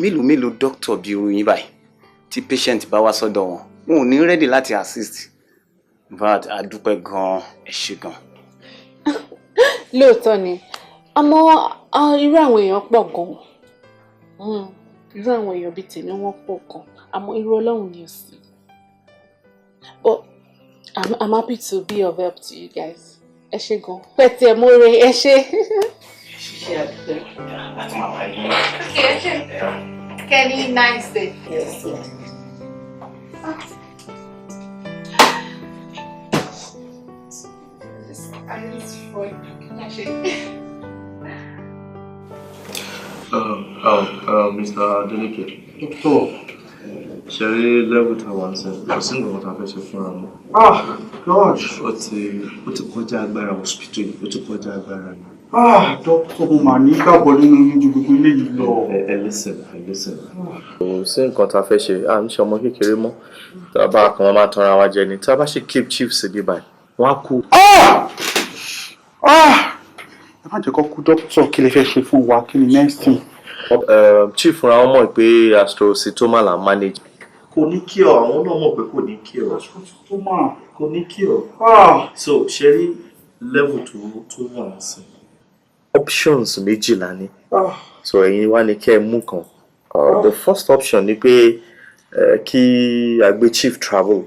Mélòó mélòó dókítà bíi irú yín báyìí, tí patient bá wá sọ́dọ̀ wọn, wọn ò ní ready láti assist. In fact, a dúpẹ́ gan-an, ẹ ṣé gan. Lóòótọ́ ni, àmọ́ irú àwọn èèyàn pọ̀ gan-an. Irú àwọn èèyàn bíi tèmi, wọ́n pọ̀ gan, àmọ́ irú Ọlọ́run ni ò sí. But I'm happy to be of help to you guys. Ẹ ṣé gan, pẹ̀tì ẹ̀ mọ́re, ẹ ṣé. Ṣiṣẹ́, àdúpẹ́. Láti máa wáyé. Okay, ẹ ṣé. Kenny, nice day. Yes, sir. I just for ṣe. Mr. Adeleke. Doctor. Ṣe rí level tá a wà ń sìn, kò sí nǹkan tá a fẹ́ ṣe fúnra mọ́. Ah, God. Ó ti kọjá agbára hospital yìí, ó ti kọjá agbára mi. Ah, doctor, mo mà ní gbàgbọ́ nínú yín ju gbogbo eléyìí lọ. Ẹ listen, ẹ listen. Kò sí nǹkan tá a fẹ́ ṣe, à ń ṣe ọmọ kékeré mọ́. Tá a bá kàn máa tanra wa jẹ ni, tá a bá ṣe keep chief síbí báyìí, wọ́n á kú. Ah! Ah! Ẹ má jẹ́ kó kú, doctor. Kí lè fẹ́ ṣe fún wa? Kí ni next thing? Chief fúnra wọn mọ̀ pé astrocytoma là ń manage. Kò ní cure, àwọn náà mọ̀ pé kò ní cure. Astrocytoma. Kò ní cure. Ah! So ṣe rí level tó wà sí. Options méjìlá ní. Ah! So ẹ̀yin wá ní kẹ́ ẹ mú kan. The first option ni pé kí a gbé chief travel,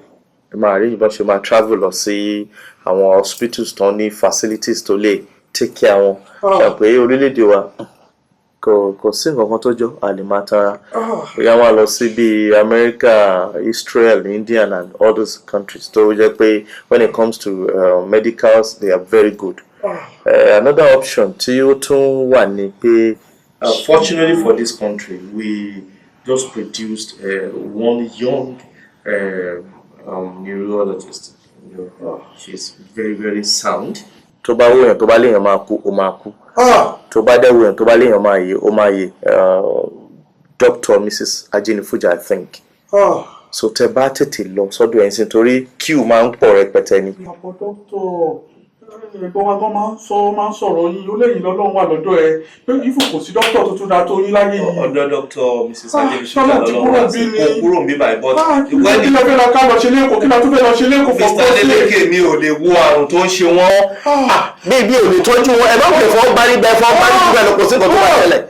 ẹ máa rí ìbọn ṣe máa travel lọ sí àwọn hospitals tó ní facilities tó lè take care wọn. Ṣe pé orílẹ̀-èdè wa, kò sí nǹkan kan tó jọ, a lè máa tara bóyá wọn lọ sí bíi America, Israel, India and other countries tó jẹ́ pé when it comes to medicals, they are very good. Another option tí ó tún wà ní pé fortunately for this country, we just produced one young neurologist. She's very, very sound. Tó bá wúyàn, tó bá léèyàn máa kú, ó máa kú. Tó bá dẹ̀ wúyàn, tó bá léèyàn máa yè, ó máa yè. Dr. Mrs. Ajenifuja, I think. So tẹ bá tètè lọ sọ́dọ̀ ẹ̀ ń sìn, torí queue máa ń pọ̀ rẹpẹtẹ ni. Àpọ̀ dókítà, ẹ̀gbọ́n wa gan máa ń sọ, máa ń sọ̀rọ̀ yín, ó lẹ́yìn lọ́lọ́run wà lọ́dọ̀ ẹ, pé ifo kò sí dókítà tó tún da tó yín láyé yìí. Ọ̀dọ̀ Dr. Mrs. Ajenifuja Ṣọlá ti lọ́lọ́run kúrò wá bí sí. ni. Kò kúrò níbí báyìí, but Kí ló fẹ́ lọ ká lọ ṣe lẹ́kọ̀ọ́? Kí la tún fẹ́ lọ ṣe lẹ́kọ̀ọ́ fọ́? Mr. Adeleke, mi ò lè wo àrùn tó ń ṣe wọ́n. Bí ò lè tọ́jú wọn, ẹ má pè fọ́ gbárí bẹ́ẹ̀ fọ́ gbárí jù bẹ́ẹ̀ lọ, kò sí nǹkan tó bá ṣẹlẹ̀.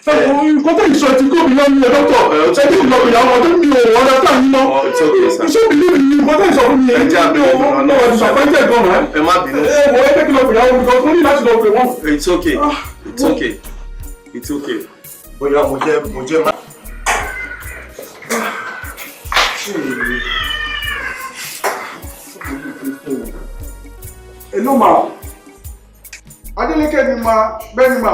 Nǹkan tó ìsọ ti kó mi lọ́nu ẹ̀, dókítà, ṣé kí n lọ pè àwọn ọdún mi ò wọ́n lọ́tà yín lọ. It's okay, sir. Iṣẹ́ believe in you, nǹkan tó ìsọ fún mi yẹn, mi ò wọ́n wà disappointed gan man. Ẹ má bínú. Ẹ wọ, ẹ jẹ́ kí n lọ pè àwọn olùkọ́ tó ní láti lọ pè wọ́n. It's okay, it's okay, it's okay. Bóyá mo jẹ́ má. Hello ma. Adeleke ni ma, bẹ́ẹ̀ ni ma.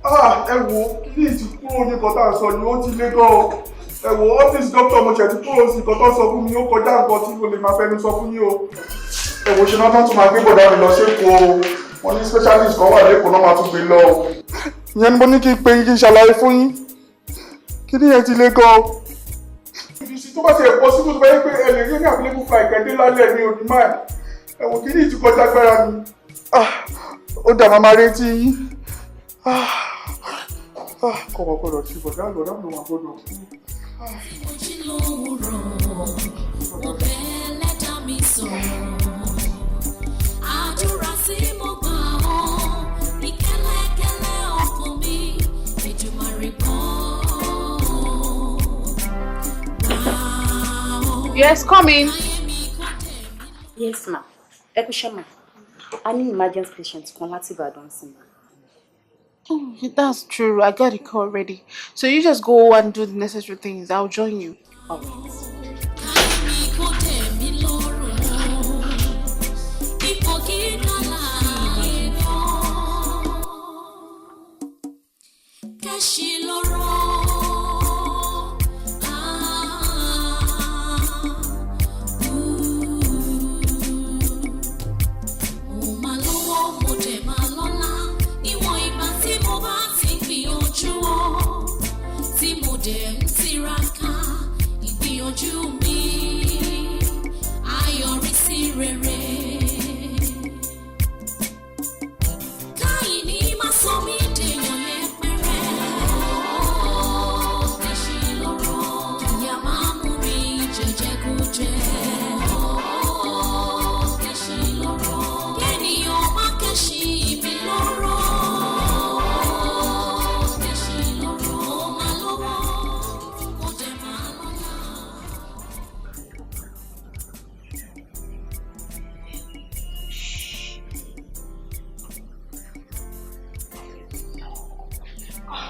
Ah, ẹ wo, kí ní ti kúrò ní nǹkan tá à ń sọ ni, ó ti lé gan o. Ẹ wo, ọ́fíìsì dókítà mo ṣẹ̀ ti kúrò sí, nǹkan tó sọ fún mi ó kọjá nǹkan tí mo lè máa fẹnu sọ fún yín o. Ẹ wo, ṣe náà tún máa gbé bọ̀dá mi lọ sékòó o. Wọ́n ní specialist kan wà lẹ́kọ̀ọ́ náà, máa tún gbé lọ o. Ìyẹn ni mo ní kí n pe yín, kí n ṣàlàyé fún yín. Kí ní yẹn ti lé gan o. Ìdí tó bá ti ẹ̀ possible, tó bá yẹ pé ẹ lè rí ní available flight kẹ́dé lálẹ́ mi ò ní máa. Ẹ wò, kí ní ìtúkọjá agbára mi. Ah, ó dà, máa máa retí yín. Ah, ah, kọ̀wọ̀ gbọ́dọ̀ sí bọ̀dá lọ́dọ̀ mi wà gbọ́dọ̀ kú. Mo jí lówùrọ̀, mo bẹ̀ Ẹlẹ́dàá mi sọ̀rọ̀. Àdúrà tí mo gbà ọ́ ní kẹ́lẹ́kẹ́lẹ́ ọkàn mi, Èdùmàrè gbọ́. Gbà ó. Yes, come in. Yes, ma. Ẹ kú iṣẹ́, ma. A ní emergency patient kan láti Ìbàdàn sí, ma. Oh, that's true. I got a call already. So you just go and do the necessary things. I'll join you. All right. Mi kò tẹ̀ mí lọ́rùn. Ipò gíga láàyè. Kẹ́sì lóró. Mo máa lówó, mo dẹ̀ máa lọ́lá. Níwọ̀n ìgbà tí mo bá ti gbìyànjú o, tí mo dẹ̀ ń tiraka, ìgbìyànjú mi á yọrí sí rere. Káyìní má sọ mí dèèyàn yẹpẹrẹ. Kẹ́sì lóró, ìyá máa mú mi jẹjẹkújẹ. Kẹ́sì lóró, kẹ́nìyàn má kẹ́sì mi lóró. Kẹ́sì lóró, mo máa lówó, mo dẹ̀ máa lọ́lá.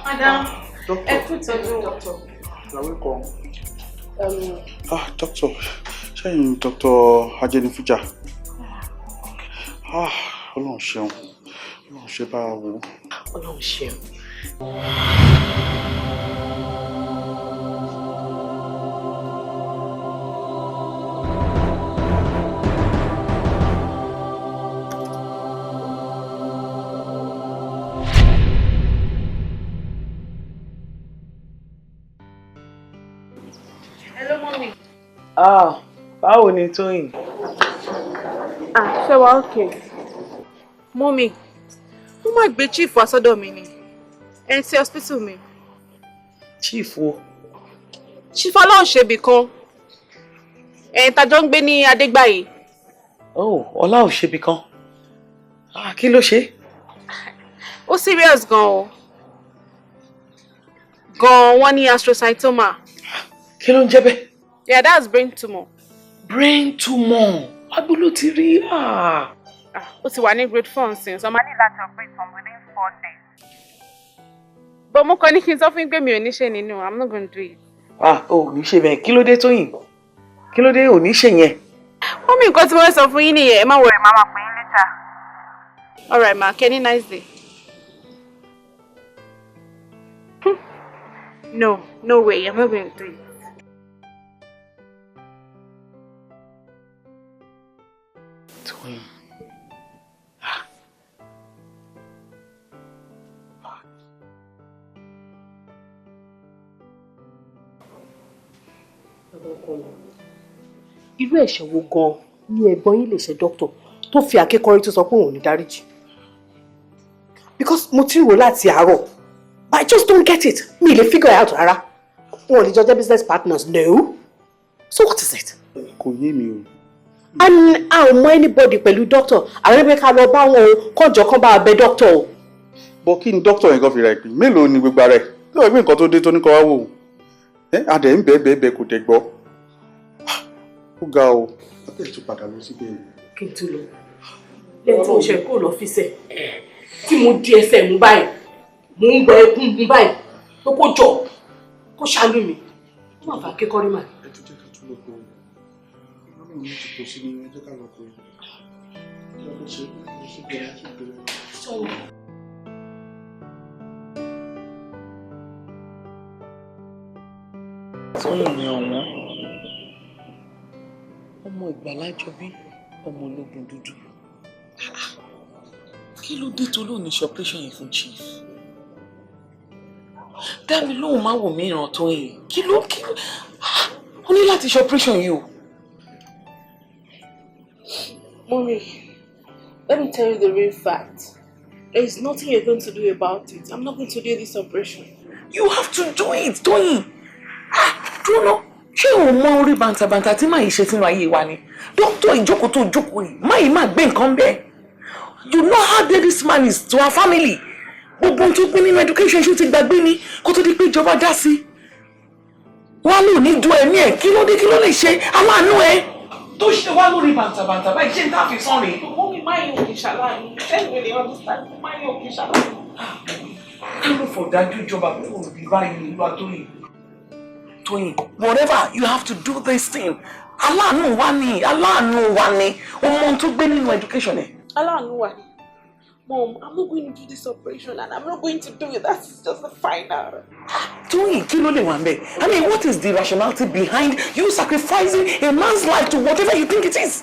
Madam, ẹ kú ìtọ́jú. You're welcome. Ah, doctor, ṣẹ́yìn Dr. Ajenifuja. Ah, Ọlọ́run ṣeun, Ọlọ́run ṣe bá a wò. Ọlọ́run ṣeun. Hello, mommy. Ah, báwo ni Tóyìn? Ah, ṣé wàá okay? Mọ́mí, wọ́n máa gbé chief wá sọ́dọ̀ mi ni. Ẹni tí hospital mi. Chief wo? Chief Ọláòṣèbí kan. Ẹ̀yin tájọ́ ń gbé ní Adégbàyí. Oh, Ọláòṣèbí kan. Ah, kí ló ṣe? Ó serious gan o. Gan wọ́n ní astrocytoma. Kí ló ń jẹ́ bẹ́ẹ̀? Yeah, that's brain tumor. Brain tumor. Agbolo ti rí. Ah. Ó ti wà ní grade 4 nsìn, so máa ní láti operate on within 4 days. But mo kàn ní kí n sọ fún yín pé mi ò ní ṣe nínú, I'm not gonna do it. Ah, ò ní ṣe bẹ́ẹ̀. Kí ló dé Tóyìn? Kí ló dé ò ní ṣe yẹn? Mọ́mí, nǹkan tí mo fẹ́ sọ fún yín nìyẹn, ẹ má worry, màá máa pè yín later. Alright ma, Kenny, nice day. No, no way, I'm not going to do it. Tóyìn. Bàbá ọkọ mi, irú ẹ̀ṣẹ̀ wo gan-an ni ẹ̀gbọ́n yín lè ṣe dókítà tó fi àkékọ́rí tó sọ pé òun ò ní dáríjì? Because mo ti ń rò láti àárọ̀, but I just don't get it. Mi ì lè figure it out rárá. Wọn ò lè jọ jẹ́ business partners, no. So what is it? Kò yé mi o. And a ò mọ anybody pẹ̀lú doctor. Àwọn ẹgbẹ́ ká lọ bá wọn o, kọ́jọ kan bá wa bẹ doctor o. Bọ́ kí ni dókítà yẹn kan fi ra ìpín? Mélòó ni gbogbo ara ẹ̀? Lọ́wọ́ ìpín nǹkan tó dé tó ní kọ́ wá wò ó. Ẹ́ adẹ̀ ń bẹ́ẹ̀ bẹ́ẹ̀ bẹ́ẹ̀ kò dẹ̀ gbọ́. Ó ga o. Abẹ́ẹ̀ tún padà lọ síbẹ̀ yẹn. Kí n tó lọ. Lẹ́yìn tí mo ṣe kúrò lọ́fíìsì ẹ̀, tí mo di ẹsẹ̀ mú báyìí, mo ń gbọ́ ẹkún mú báyìí, pé kó jọ, kó ṣàánú mi. Ó mà fà kékọ́rí mà. Ẹ tún jẹ́ ká tún lọ pé Ọlọ́run ní ti pọ̀ sí ni ẹ jẹ́ ká lọ pé kí ló ṣe é ṣe bẹ̀rẹ̀ ṣe bẹ̀rẹ̀. Sorry. Tóyìn ni ọ̀wọ́n. Ọmọ ìgbàlájọbí, ọmọ ológun dúdú. Kí ló dé tó lóun ní ṣe operation yìí fún chief? Dá mi lóhùn, má wò mí ìran Tóyìn. Kí ló kí ló ó ní láti ṣe operation yìí o? Mommy, let me tell you the real fact. There is nothing you're going to do about it. I'm not going to do this operation. You have to do it, Tóyìn. Dúró ná, ṣé o mọ orí bàǹtàbàǹtà tí màá yìí ṣe sínú ayé wa ni? Dókítà ìjókòó tó jókòó yìí, máa yìí máa gbé nǹkan bẹ́ẹ̀. You know how dear this man is to our family. Gbogbo ohun tó gbé nínú education ṣó ti gbàgbé ni kó tó di pé ìjọba dá sí i. Wọ́n á lò ní du ẹ̀mí ẹ̀, kí ló dé, kí ló lè ṣe aláàánú ẹ̀? Tó ṣe wá lórí bàǹtàbàǹtà báyìí, ṣé n tá fi sán rèé? Mommy, máa yóò kì í ṣàlàyé. Anyway, they understand. Máa yóò kì í ṣàlàyé. Kí ló fọ̀dájú ìjọba pé òbí báyìí ìlú Atóyìn? Tóyìn, whatever, you have to do this thing. Aláàánú wa ni, aláàánú wa ni, o mọ ohun tó gbé nínú education ẹ̀. Aláàánú wa ni. Mom, I'm not going to do this operation and I'm not going to do it. That's just the final. Tóyìn, kí ló lè wà ńbẹ̀? I mean, what is the rationality behind you sacrificing a man's life to whatever you think it is?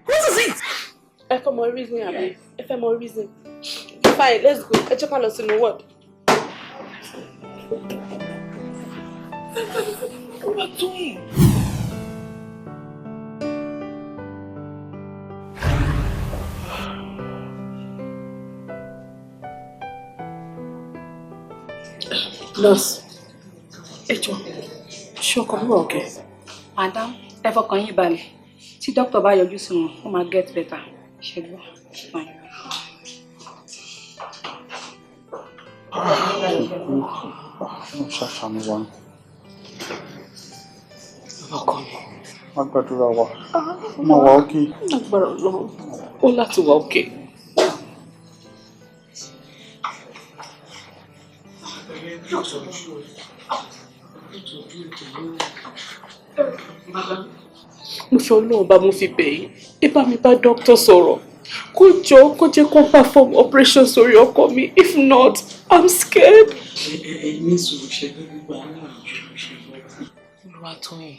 What is it? Ẹ fẹ́ mọ reason àbí? Ẹ fẹ́ mọ reason. Fine, let's go. Ẹ jẹ́ ká lọ sínú ward. Tóyìn. Nurse, ẹ jọ̀ọ́, ṣé ọkọ mi wà okay? Madam, ẹ fọkàn yín balẹ̀. Tí dókítà bá yọjú sí wọn, ó máa get better. Ṣé gbọ́? Fine. Ṣàṣàmì wa ni. Ọkọ mi. Má gbàdúrà wa. Ó máa wà okay. Agbára Ọlọ́run, ó láti wà okay. Mo fi Ọlọ́run bá mo fi bẹ̀ yín, ẹ bá mi bá dókítà sọ̀rọ̀, kó jọ kó jẹ́ kó perform operation sórí ọkọ mi. If not, I'm scared. Ẹ ní sùúrù, ṣe gbogbo àwọn àjò ṣe gbọ́. Olúwatóyìn,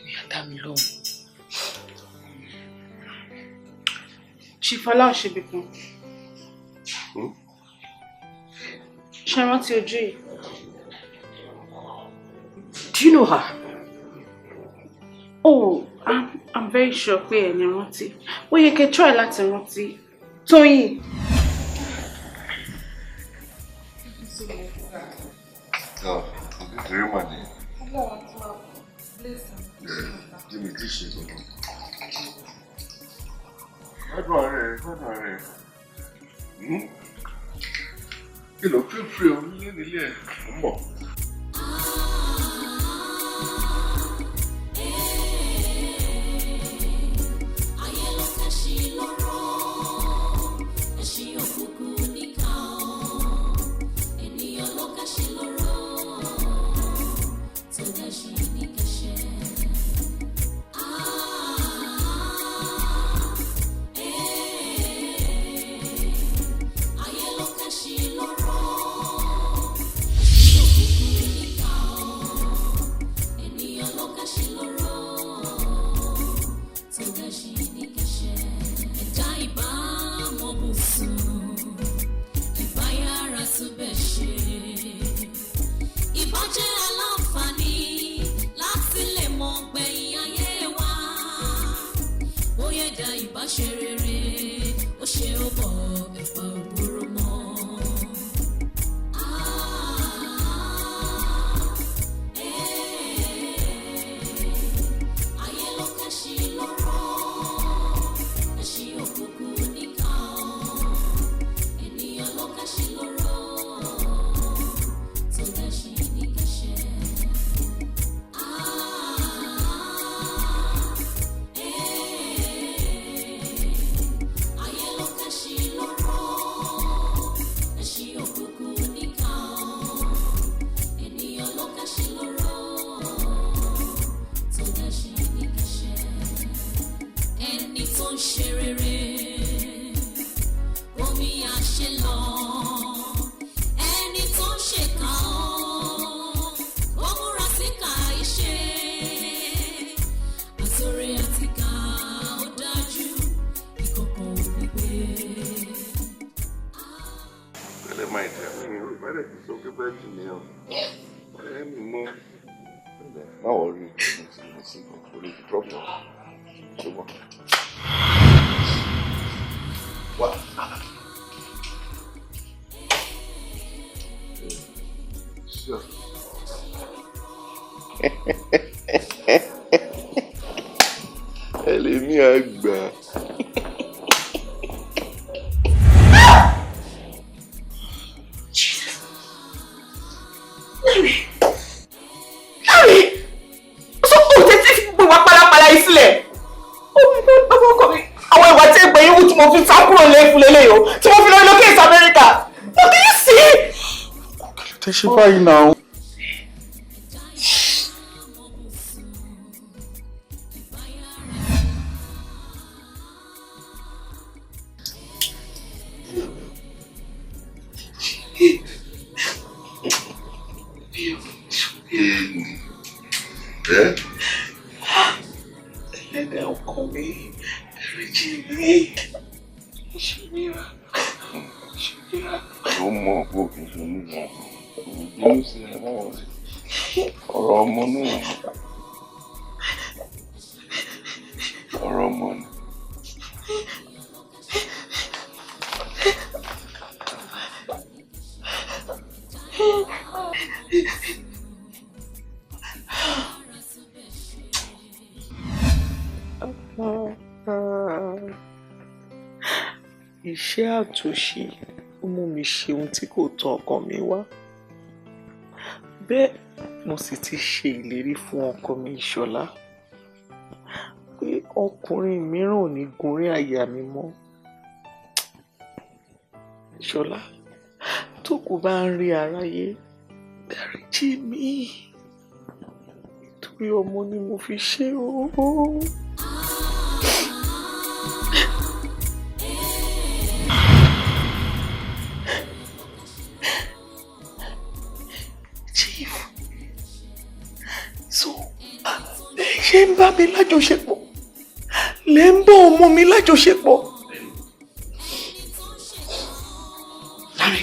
ìyá dá mi lóhùn. Chief Ọláòṣèbìkan. Ṣé rántí ojú yìí? Do you know her? Oh, I'm very sure pé ẹ ní rántí. Ó yẹ kẹ́ try láti rántí. Tóyìn. Kékeré mà ní. Jimmy tí ṣe gbogbo. Gbádùn ara ẹ̀, gbádùn ara ẹ̀. Kí ló feel free o nílé nílé ẹ̀ ń bọ̀. Ayé ló kẹ́sì lọ́rọ̀, ẹṣin òkùnkùn níkà ọ́. Ènìyàn ló kẹ́sì lọ́rọ̀, tó dẹ́sí ní kẹ́sẹ̀. Ayé ló kẹ́sì lọ́rọ̀, ẹṣin òkùnkùn níkà ọ́. Ènìyàn ló kẹ́sì lọ́rọ̀, tó dẹ́sí ní kẹ́sẹ̀. Ẹ̀dá ìbámu bùsùn, ìbáyára túbẹ̀ ṣe. Ìbá jẹ́ aláǹfààní láti lè mọ gbẹ̀yìn ayé wa. Bóyá ẹ̀dá ìbá ṣe rere, ó ṣe ó bọ̀ ẹ̀fà òbúrò mọ́. Ayé ló kẹ́sì lọ́rọ̀, ẹṣin òkùnkùn níkà ọ́. Ènìyàn ló kẹ́sì lọ́rọ̀, tó dẹ́sí ní kẹ́sẹ̀. Ayé ló kẹ́sì lọ́rọ̀, ẹṣin òkùnkùn níkà ọ́. Ènìyàn ló kẹ́sì lọ́rọ̀, tó dẹ́sí ní kẹ́sẹ̀. Ẹni tó ń ṣe rere, omi àṣẹ lọ. Ẹni tó ń ṣèkà ọ́, ó múra síkà iṣẹ́. Àtòrè àtìkà ó dájú, ìkọ̀kọ̀ ò ní gbé. Tẹ́lẹ̀ máa jẹ́ mi ò bá dẹ̀ ti sọ pé bẹ́ẹ̀ jì ní ọ. Ọ̀rẹ́ mi mọ́. Má wọrí, mo ti kò lè di problem. Ṣùgbọ́n. Wá. Sure. Ẹlẹ́mí àgbà. Larry! Larry! So o tètè fi gbogbo ìwà pálapàla yìí sílẹ̀. Oh my God, bàbá ọkọ mi. Àwọn ìwà tí ẹgbẹ́ yín wù tí mo fi sá kúrò lẹ́fun lélẹ́yìí o, tí mo fi lọ relocate America. Now do you see? Tẹ ṣe báyìí náà. Ẹ. Ẹlẹ́dàá ọkọ mi, dáríjì mi. Ṣùgbọ́n ṣùgbọ́n. Ó mọ̀ pé òkè ṣe onígbà. Bínú sí ẹ báwo sí. Ọ̀rọ̀ ọmọ náà. Ọ̀rọ̀ ọmọ ni. Iṣẹ́ àtúnṣe ó mú mi ṣe ohun tí kò tọ́ ọkàn mi wá. Bẹ́ẹ̀ mo sì ti ṣe ìlérí fún ọkọ mi Ìṣọ̀lá pé ọkùnrin mìíràn ò ní gorí àyà mi mọ́. Ìṣọ̀lá, tó kù bá ń rí aráyé, dáríjì mí. Nítorí ọmọ ni mo fi ṣe o. Chief, so ṣé ń bá mi lájọṣepọ̀ lè ń bá ọmọ mi lájọṣepọ̀. Láre,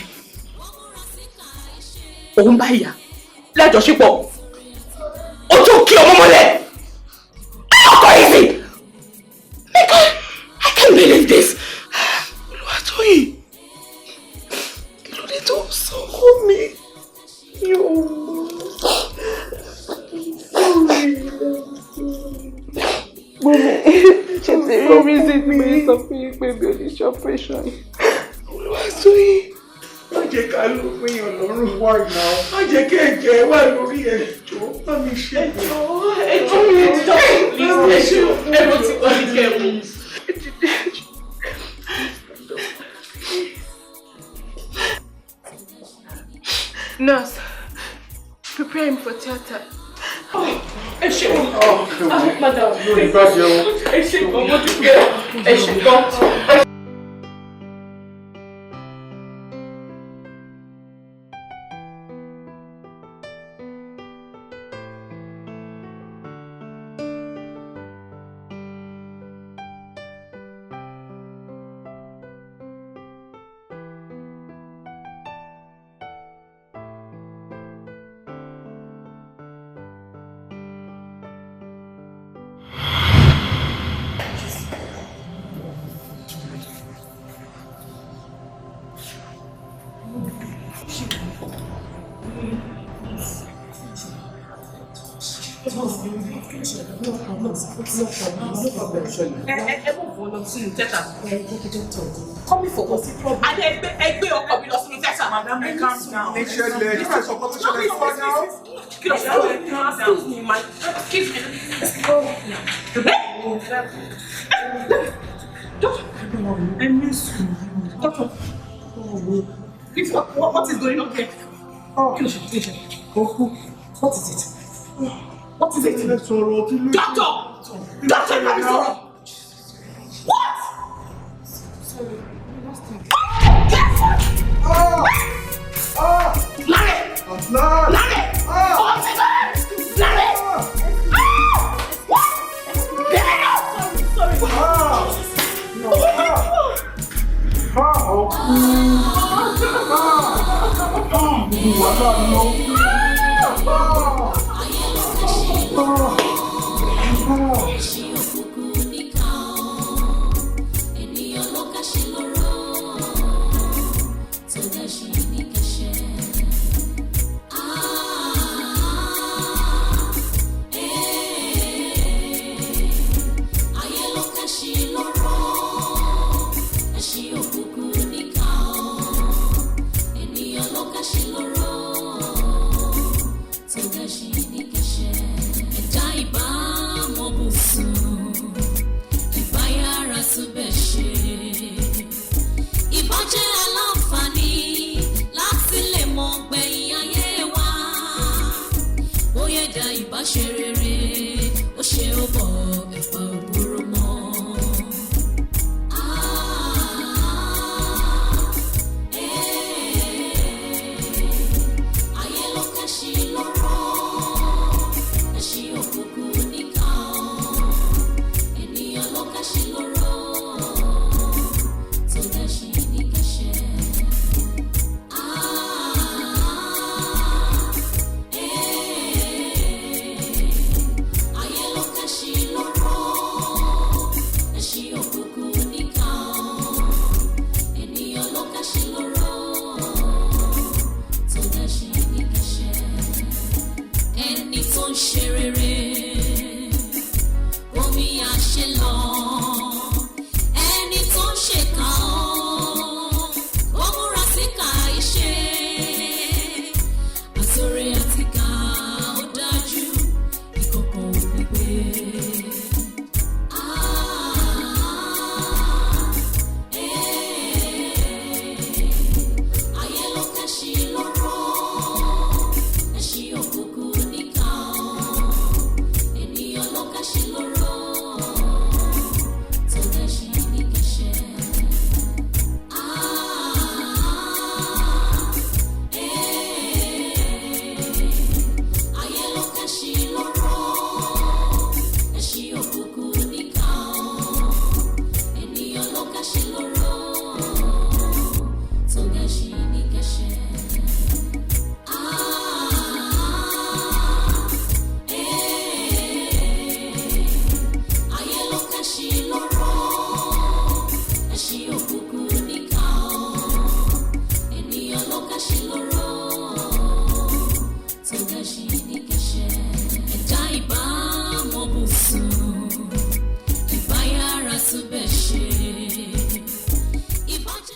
òun bá ìyá lájọṣepọ̀, ó tún kí ọmọ mọ́lẹ̀. Ọkọ yìí sì, I can't believe this. Olúwatóyìn, kí ló dé tó ń sọ fún mi? Mi ò mọ̀. Mummy, ṣe ti rí reason pé sọ fún yín pé mi ò ní ṣe operation yìí. Olúwatóyìn, má jẹ́ ká ló fún èèyàn lọ́rùn. Má jẹ́ kí ẹ̀jẹ̀ wà lórí ẹ̀jọ̀. Má mi ṣe é. Ẹjọ́ ẹjọ́ please ẹjọ́ ẹ̀rọ ti wọ́n ní kẹ́wọ́. Nurse, prepare him for theatre. Ẹ ṣe o, madam. Ẹ ṣe gan, mo dúpẹ́. Ẹ ṣe gan. Ẹ mú fún lọ sínú tẹ́tà. Kọ́mí fòkó sí problem. Adé ẹgbẹ́ ọkọ mi lọ sínú tẹ́tà. Madam, calm down. Ìṣẹ̀lẹ̀ nígbà ìṣọ̀kan tó ṣẹlẹ̀ sí wa náà. Kí ló ṣe? Excuse me, ma. Excuse me. I miss you. Doctor, please, what is going on here? Kí ló ṣe? Kí ló ṣe? What is it? What is it? Doctor! Doctor, let me sọ̀rọ̀! What? Sorry, we lost him. Láre! Láre! Oh, Láre! What? Sorry, sorry. Ènìyàn ló kẹ́sì lóró tó dẹ́sí ní kẹ́sẹ́. Ayé ló kẹ́sì lóró, ẹṣin òkùnkùn níkà ọ́. Ènìyàn ló kẹ́sì lóró tó dẹ́sí ní kẹ́sẹ́. Ẹ̀dá ká ṣe lóore.